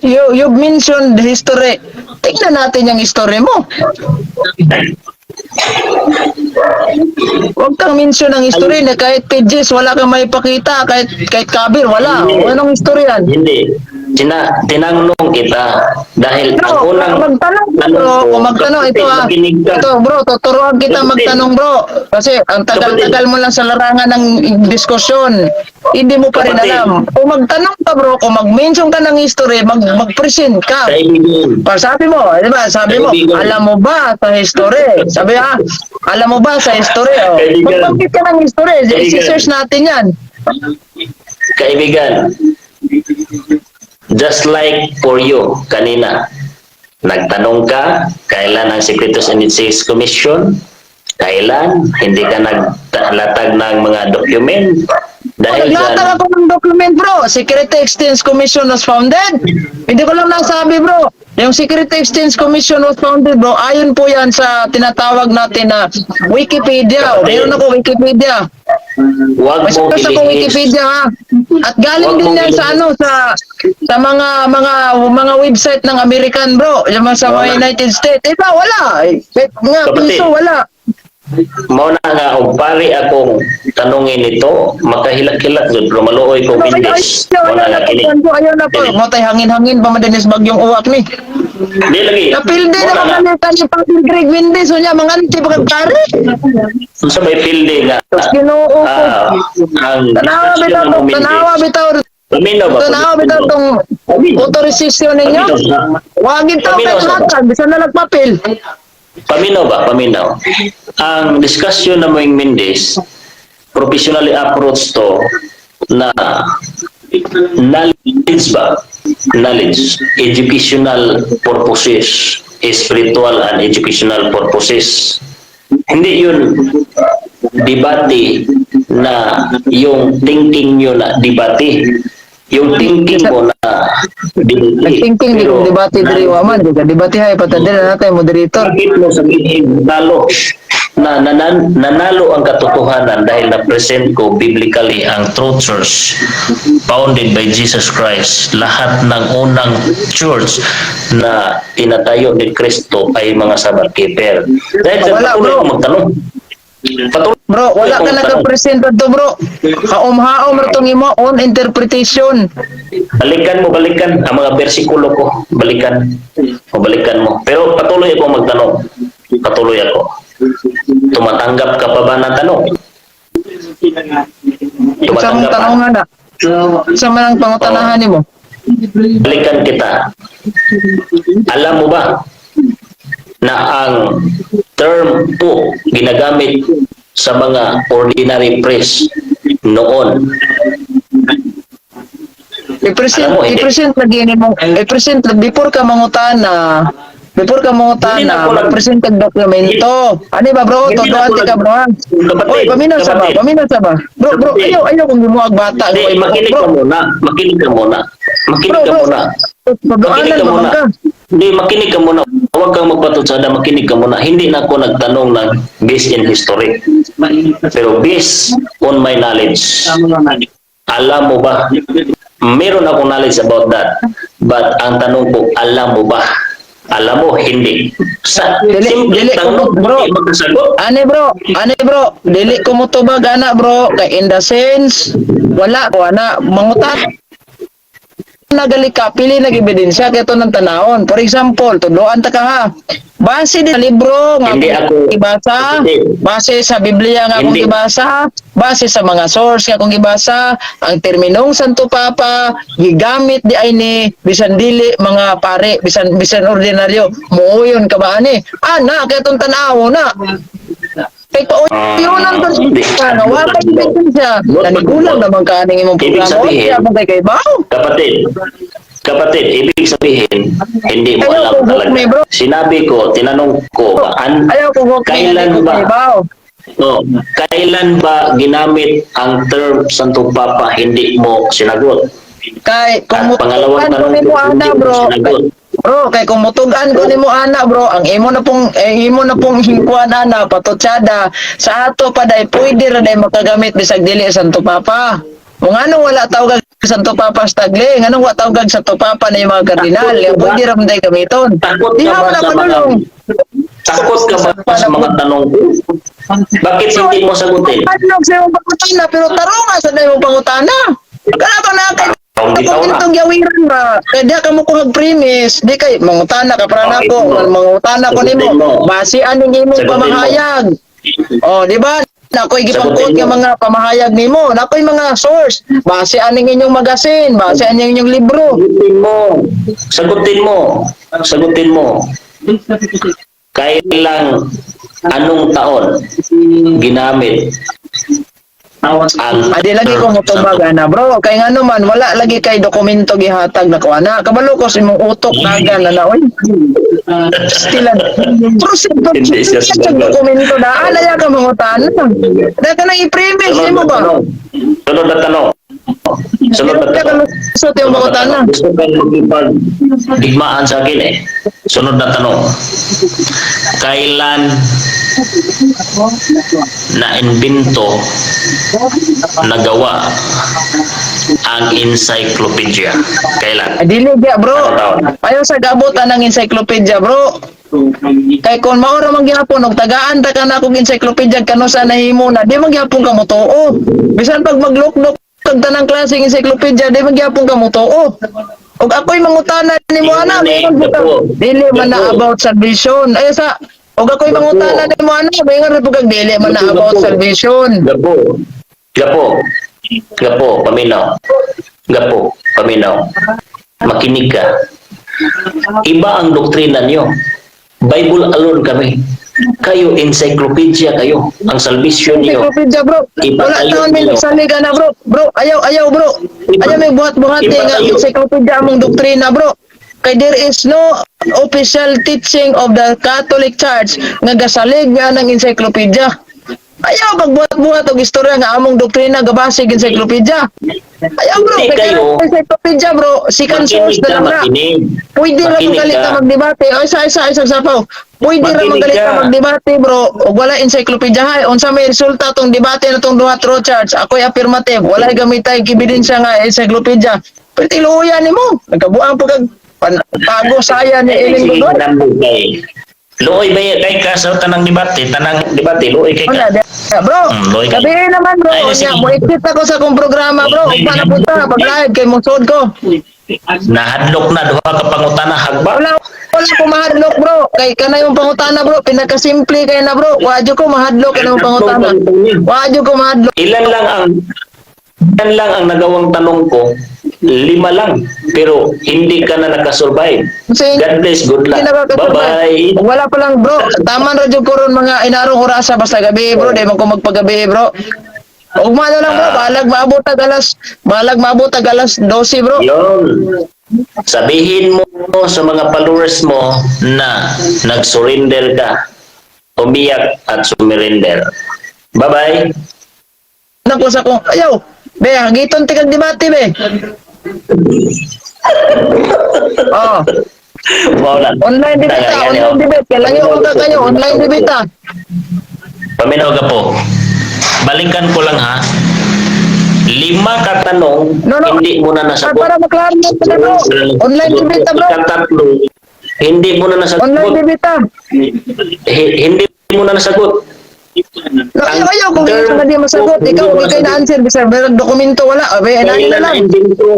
you mentioned history. Tingnan natin yung history mo. Huwag kang mention ng history na kahit pages wala kang maipakita, kahit kahit cover wala. Hindi. O, anong history yan? Hindi. Tinanong kita dahil ang Bro, unang magtanong ka, tanong bro, ko, kung magtanong ito kapatid, ah. makinig ka. Ito, bro, tuturuan kita Kapatid. magtanong, bro. Kasi ang tagal-tagal mo lang sa larangan ng diskusyon. Hindi mo pa rin Kapatid. alam. Kung magtanong ka, bro, kung mag-mention ka ng history, mag-present ka. Kaibigan. Pa sabi mo, di ba? Sabi mo, Kaibigan. alam mo ba sa history? Sabi ah, alam mo ba sa history? Oh. Kaibigan. Magbanggit ka ng history, Kaibigan. i-search natin yan. Kaibigan, just like for you kanina, nagtanong ka, kailan ang Securities and Exchange Commission? Kailan? Hindi ka naglatag ng mga document. Dahil Naglatag dyan, ako ng document, bro. Security Exchange Commission was founded. Hindi ko lang nasabi, bro. Yung Security Exchange Commission was founded, bro. Ayon po yan sa tinatawag natin na Wikipedia. O, meron ako Wikipedia. Huwag May mong search ako ilihis. Wikipedia ha. At galing Wag din mong yan sa ilihis. ano sa mga website ng American, bro. Yung mga sa mga Wala. United States. Eh ba wala. Eh, nga Kapatid. piso wala. Mao na nga og pari akong tanungin nito, makahilak-hilak jud pero maluoy ko Ano, ay, ay, Mendes. ayaw Mao na na nga kini. po, ayaw na po. Motay hangin-hangin pa man dinis bagyong uwak ni. Di lagi. Napilde Mao na na nga. mga ni Padre Greg Mendes unya mga anti pa kag pare. Unsa may pilde nga Tapos Ginoo ko. ang Tanawa discussion bitaw mo, tong Mendes. tanawa bitaw Paminaw ba? tanawa bitaw tong Paminaw. authorization ninyo. Paminaw. Wag ito Paminaw kay sa- hatag bisan na nagpapil. Paminaw ba? Paminaw. Ang discussion na mo yung Mendes, professionally approach to na knowledge ba? Knowledge. Educational purposes. Spiritual and educational purposes. Hindi yun debate na yung thinking nyo na debate. Yung thinking mo na debate. Nag-thinking di Pero kong debate diri wa man, di ka debate hay patadira na tayo moderator. Bakit mo sabihin talo na nanalo ang katotohanan dahil na-present ko biblically ang true church founded by Jesus Christ? Lahat ng unang church na tinatayo ni Kristo ay mga Sabbath keeper. Dahil sa Wala, patuloy bro. akong magtanong. Patuloy Bro, wala akong ka magtanong. naka-present adto, bro. Haom-haom ra tong imo own interpretation. Balikan mo, balikan ang mga bersikulo ko. Balikan. O balikan mo. Pero patuloy ako magtanong. Patuloy ako. Tumatanggap ka pa ba ng tanong? Sa mong Tumatanggap ka? tanong na. Sa man ang pangutanahan nimo? Balikan kita. Alam mo ba na ang term po ginagamit sa mga ordinary priest noon? I-present Alam mo, hindi. I-present lagi nimo, i-present before ka mangutana, Hindi na ako mag-present kag dokumento. Ani ba, bro? Hindi na Todo ako ate ka, bro, ha? Kapatid, Oy, paminaw sa ba? kapatid. Paminaw sa ba? Bro, bro, Kapatid. ayaw ayaw kung gimuag bata. Hindi, Oy, makinig bro, ka muna. Makinig ka muna. Makinig Bro, ka bro. muna. Makinig Pagdaanan ka ba muna. ka? Hindi, makinig ka muna. Huwag kang magpatutsada, makinig ka muna. Hindi na ako nagtanong ng based in history. Pero based on my knowledge, alam mo ba, meron akong knowledge about that. But ang tanong ko, alam mo ba? Alam mo, hindi. Sa Dili- simple dili, tanong, bro. hindi magkasagot. Ani bro, ani bro, dili ko motubag ana, bro, kay in the sense wala ko ana mangutan nagali ka pili nag ebidensya kay to ng tanawon. For example, tudloan ta ka ha. Base di sa libro nga Hindi akong gibasa, Hindi. base sa Biblia nga akong Hindi. gibasa, base sa mga source nga akong gibasa, ang terminong Santo Papa gigamit di ay ni bisan dili mga pare, bisan bisan ordinaryo. Muuyon ka ba ani? Ana kay tong tan-awon na. Kay pauyunan to Hindi. siya, nga wa kay ebidensya. Nanigulang naman ka aning imong Ibig programa. sabihin- Kaya kay baw. Kapatid, kapatid, ibig sabihin, hindi mo Ayaw alam ko, hook talaga. me, bro. Sinabi ko, tinanong ko, Ayaw ko hook me, kailan hindi ko ba? kay baw. Oh, kailan ba ginamit ang term Santo Papa, hindi mo sinagot? Kay kung At pangalawang mutugan ko tanong nimo ko, ana hindi mo bro. sinagot. Bro, kay kung mutugan ko nimo ana, bro, ang imo na pong hingkuan ana patutsada sa ato pa day pwede ra day makagamit bisag dili Santo Papa. Kung anong wala tawag Santo Papa sa tagli, nganong wa tawag Santo Papa na yung mga kardinal, Takot ka ba? pwede ra man day gamiton. Takot Di ka ba ha na sa mga padulong. Takot ka ba sa mga tanong ko? Bakit hindi mo sagutin? Padulong sa imong pangutana, pero tarong sa imong pangutana. Kana ba na kay Taong bitaw na. itong yawiran ba? Kaya di ka mo kuhag premise, di kay mangutana ka pra Okay, nako, mo. mangutana ko Sagutin nimo. mo. Base aning imong Sagutin mo. pamahayag. Oh, di ba? Nakoy gipangkuot Sagutin nga mo. mga pamahayag nimo, nakoy mga source. Base aning inyong magasin, base aning inyong libro. Sagutin mo. Sagutin mo. Sagutin mo. Kailang anong taon ginamit ang Adi lagi ko motubag ana, bro. Kay ngano man wala lagi kay dokumento gihatag na ko ana. Kabalo ko sa imong utok nagan na na oy. Still proceed Hindi siya sa sumagot. dokumento na ana ya ka mangutana. Dahil ka nang i-premise Sunod nimo na ba? tanong. Sunod na tanong. Sunod na Pero ka tanong. lusot yung mangutana. Gusto kang makipag digmaan sa akin eh. Sunod na tanong. Kailan na-invento, nagawa ang encyclopedia? Kailan? Ay, dili biya, bro. Ano taon? Ayaw sa gabot anang encyclopedia, bro. Kay kung maura man gihapon og tagaan ta ka na akong encyclopedia kano sa nahimo na, di man gihapon ka motuo. Bisan pag maglukdok kag tanang klaseng encyclopedia, di man gihapon ka motuo. Og ako'y mangutana nimo ana, Hindi, maingon po ka, Gapo. dili man na Gapo. about salvation. Ay sa og ako'y mangutana nimo ana, maingon po kag dili man na Gapo, about gapo. salvation. Gapo. Gapo. Gapo, paminaw. Gapo, paminaw. Makinig ka. Iba ang doktrina niyo. Bible alone kami. Kayo, encyclopedia kayo. Ang salvation niyo. Encyclopedia, bro. Wala Ipatayo taon may niyo. nagsalig na, bro. Bro, ayaw, ayaw, bro. Ayaw may buhat-buhati nga Ipatayo. encyclopedia among doktrina, bro. Kay there is no official teaching of the Catholic Church nga gasalig nga ng encyclopedia. Ayaw pagbuhat-buhat og istorya nga among doktrina gabase og encyclopedia. Ayaw, bro, Hindi kay kayo. kanang encyclopedia, bro, second source Makinig na ka, lang na. makinig. Pwede ra Makinig magalit ka. na magdebate. Ay, isa isa isa sapaw. Pwede ra Makinig magalit ka. na magdebate, bro. Og wala encyclopedia hay. Unsa may resulta tong debate na tong duha through charge? Ako'y affirmative. Wala gamitay ebidensya nga encyclopedia. Pero tiluoyan nimo. Nagkabuang pa kag pago saya ni Ay, Ellen sige, Godoy. nambog kay. Luoy ba kay ka sa tanang debate, luoy kay Wala, ka. bro. Loy ka. Gabi naman, bro. Ay, Unya, sige. mo exit ako sa akong programa, bro. Ay, Ugma na punta pag live kay mosod ko. Nahadlok na duha ka pangutana hagba. Wala wala ko mahadlok, bro. Kay kanay yung pangutana, bro. Pinakasimple kay na, bro. Wa jud ko mahadlok kanay yung pangutana. Wa jud ko mahadlok. Ilan lang ang nagawang tanong ko? Lima lang. Pero hindi ka na nakasurvive. Sa God bless, good luck. hindi nakakasurvive. Bye-bye. Wala pa lang, bro. Tama ra jud ko ron mga inarong orasa basta gabi, bro. Di man ko magpagabi, bro. Ugma na lang, bro. Balag maabot tag alas 12, bro. Yun. Sabihin mo sa mga followers mo na nag-surrender ka. Umiyak at sumirender. Bye-bye. Nako sa kong ayaw. Be, hagiton ti kag debate, be. Oh, Mao na. online debate ta, online debate. Kailangan ko ka kayo, online debate ta. Paminaw ka po. Balikan ko lang ha. Lima ka tanong, No, no. hindi mo na Ah, nasagot. para maklaro na ta, bro. Online debate ta, bro. Ikatatlo, hindi mo na nasagot. Online debate ta. Hindi mo na nasagot. No, ayaw, ayaw, kung hindi ka di masagot, ikaw, hindi kayo na-answer, bisag meron dokumento, wala. Abe, inani na Kailan lang. na-invento?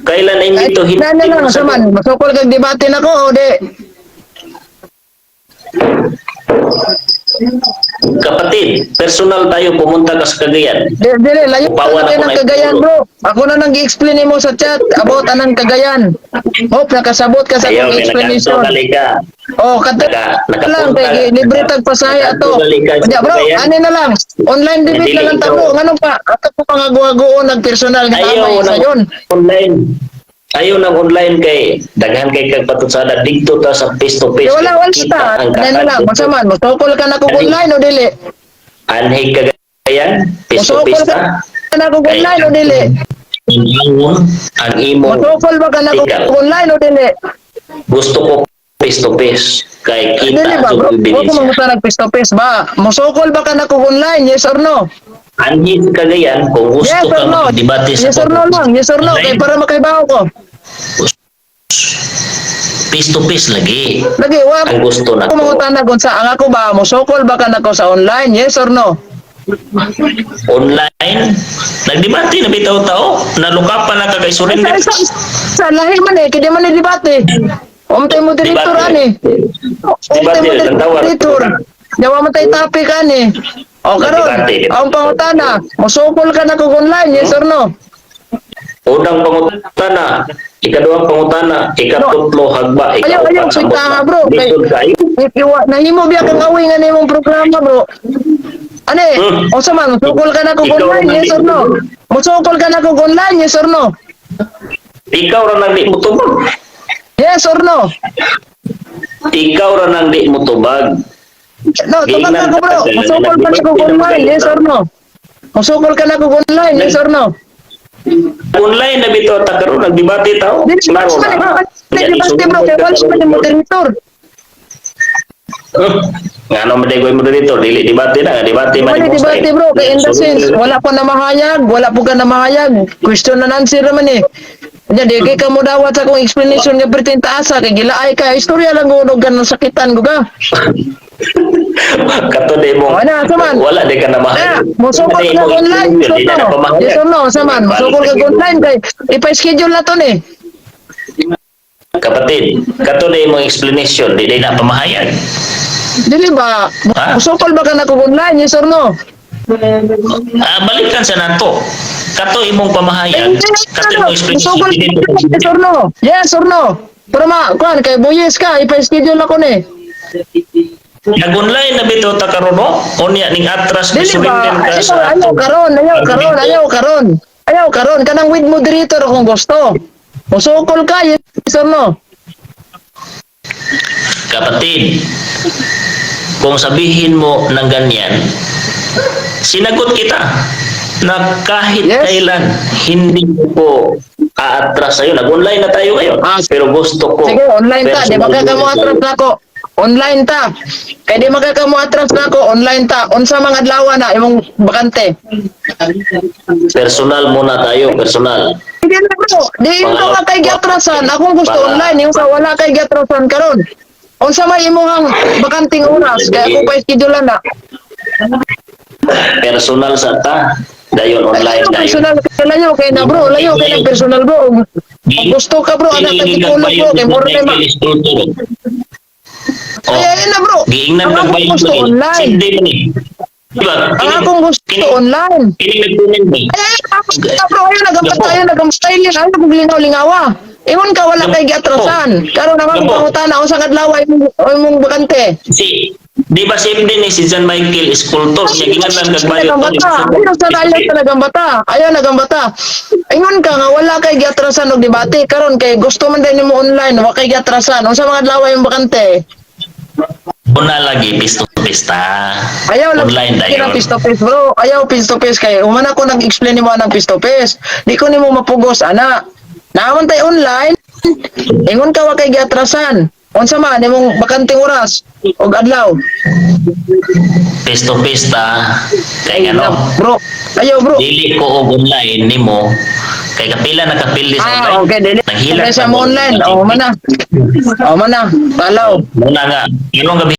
Kailan na-invento? Ay, Hindi inani na mo lang, nasagot. saman, masukol kag debate na ko, o di. Kapatid, personal tayo, pumunta ka sa Cagayan. Di, dili, layo Upawan pa ako ng na Cagayan, ituro. bro. Ako na nang gi-explain mo sa chat about anang Cagayan. Hope nakasabot ka sa Ayaw, akong may explanation. nakakanto ka. Oh, kato lang Nakapunta kay libre tag pasahe ato. Nakapunta ka sa Unya, bro, Cagayan. ani na lang. Online debate Dili na lang ta, ikaw. bro. Nganong pa? Ato ko pangaguagoon nag personal nga Ayaw tamay sa ng yon. online. Ayaw ng online kay daghan kay kag patutsada didto ta sa face to face. Di wala wala Kita ta. ang Ano na lang, kakadto. unsa man, mosukol ka na kog online o dili? Anhi Cagayan, face to Mosukol face ka ta. na kog online o dili? Ang imong Mosukol ba ka na kog Ikaw. online o dili? Gusto ko face to face kay kita Dili ba, ang bro? Wa ko ebidensya. mangutan nag face to face ba? Mosukol ba ka na kog online? Yes or no? Anhi Cagayan kung gusto Yes ka or no? makidebate sa Yes or no lang? Yes or no? Kay para makaibaw ko. Face to face lagi. Lagi wa Ang gusto na ko ko. mangutan na kung sa ang ako ba mosukol ba ka nako sa online? Yes or no? Online nagdebate na bitaw tao nalukapan na ka kay Ay, surrender. sa lahi man eh, kaya man ni debate. Umtay moderator Debate. ani. Umtay Debate, tantawar. moderator. Yawa man tay topic ani. O karon, Debate, debate. ang pangutana, mosukol ka na kog online, yes or no? Unang pangutana, ikaduhang pangutana, ikatutlo hagba, Ayaw, ikaupat ayaw, ambot sa na. bro. Kay, Lisod kayo. iwa, nahimo biya kang away nga nimong programa, bro. Ane, unsa man, mosukol ka na kog Ikaw online, ang yes or no? Mosukol ka na kog online, yes or no? Ikaw ra nang di mo tubag. Yes or no? Ikaw ra nang di mo tubag. No, tubag na ko, bro. Giingnan ka, Mosukol pa na kog online, yes or no? Mosukol ka na kog online, yes or no? Online na bitaw ta karon nagdebate tao. Dili Klaro man na. eh, debate, bro, kay wala man yung moderator. Nga no man koy moderator, dili debate na, debate man Wala imong debate, style. bro, kay in the sense, wala pa na mahayag, wala po ka na mahayag. Question and answer naman eh. Nya di kay ka mo dawat sa akong explanation nga pretend taasa kay gilaay ka istorya lang unog ka ng sakitan ko ka. Kato di mo. Wala, saman. Wala di ka na Ah, mahayag. mosukol ka na online, yes or Di na no? pamahayag. Yes or no, saman, mosukol ka online kay ipa-schedule na to ni. Kapatid, kato na imong explanation, di na pamahayag. Dili ba? Ha? Mosukol ba ka na kog online, yes or no? Ah, balikan sa nato. Kato imong pamahayag, Hindi, kato ano, imong explanation. mosukol Dili ka, yes or no? Yes or no? Pero ma, kuan kay buyis ka, ipa-schedule ako ni. Nag-online na bitaw ta karon no? Unya ning atras Dili ba? surrender ka Ayaw, sa ayaw karon, ayaw karon, ayaw karon. Ayaw karon kanang with moderator akong gusto. Mosukol ka, yes or no? Kapatid, kung sabihin mo ng ganyan, Sinagot kita na kahit kailan hindi ko aatras sa'yo. Nag-online na tayo ngayon. Ah, pero gusto ko. Sige, online ta. Di personal ba ka mo atras na ako? Online ta. Kay di magkaka mo atras na ako, online ta. Unsa mga adlaw na imong bakante? Personal muna tayo, personal. Hindi na, bro. Di ko ka kay giatrasan. Akong gusto online, yung sa wala kay giatrasan karon. Unsa may imong bakanting oras kay ako pa schedule na. Personal sa ta. Dayon online Ay, tayo. personal kay layo kay na, bro, layo kay na personal, bro. Kung gusto ka, bro, anak Giingnan ka ba bro, yun kay ni mura na ma. Michael Stoltoro? Oh, Ay, ayun na, bro. giingnan Ang lang ba akong yun? gusto online. Hindi man eh. Diba? Ang akong gusto online. Kining nag-comment ba? Ay, ay, ako, bro, ayun, nagambata, ayun, nagambata, ayun, ayun, kung lingaw-lingawa. Ingon ka, wala kay giatrasan. Karon ang akong Gapo. pangutana, unsang adlaw imong bakante? Si, di ba same din eh, si John Michael Sculptor? Niya gingan lang nagbayot. Nagambata. Ayun, sa ayaw sa nagambata. Ayaw nagambata. Ingon ka nga wala kay giatrasan og debate karon kay gusto man din nimo online, wa kay giatrasan. Unsa mga adlaw imong bakante? Una lagi, face to face ta. Ayaw lang Online kira dayon. face to face, bro. Ayaw face to face kay human ako nag-explain nimo anang face to face. Di ko nimo mapugos ana. Naman tay online. Ingon ka wa kay giatrasan. Unsa man imong bakanting oras og adlaw? Face to face ta. Kay ano, Bro. Ayaw, bro. Dili ko og online nimo kay kapila na kapili sa Ah, online. okay, dili. Naghilak Dili sa na mo mo. online. Oh, man na. Oh, man na. Talaw. Muna nga, anong gabi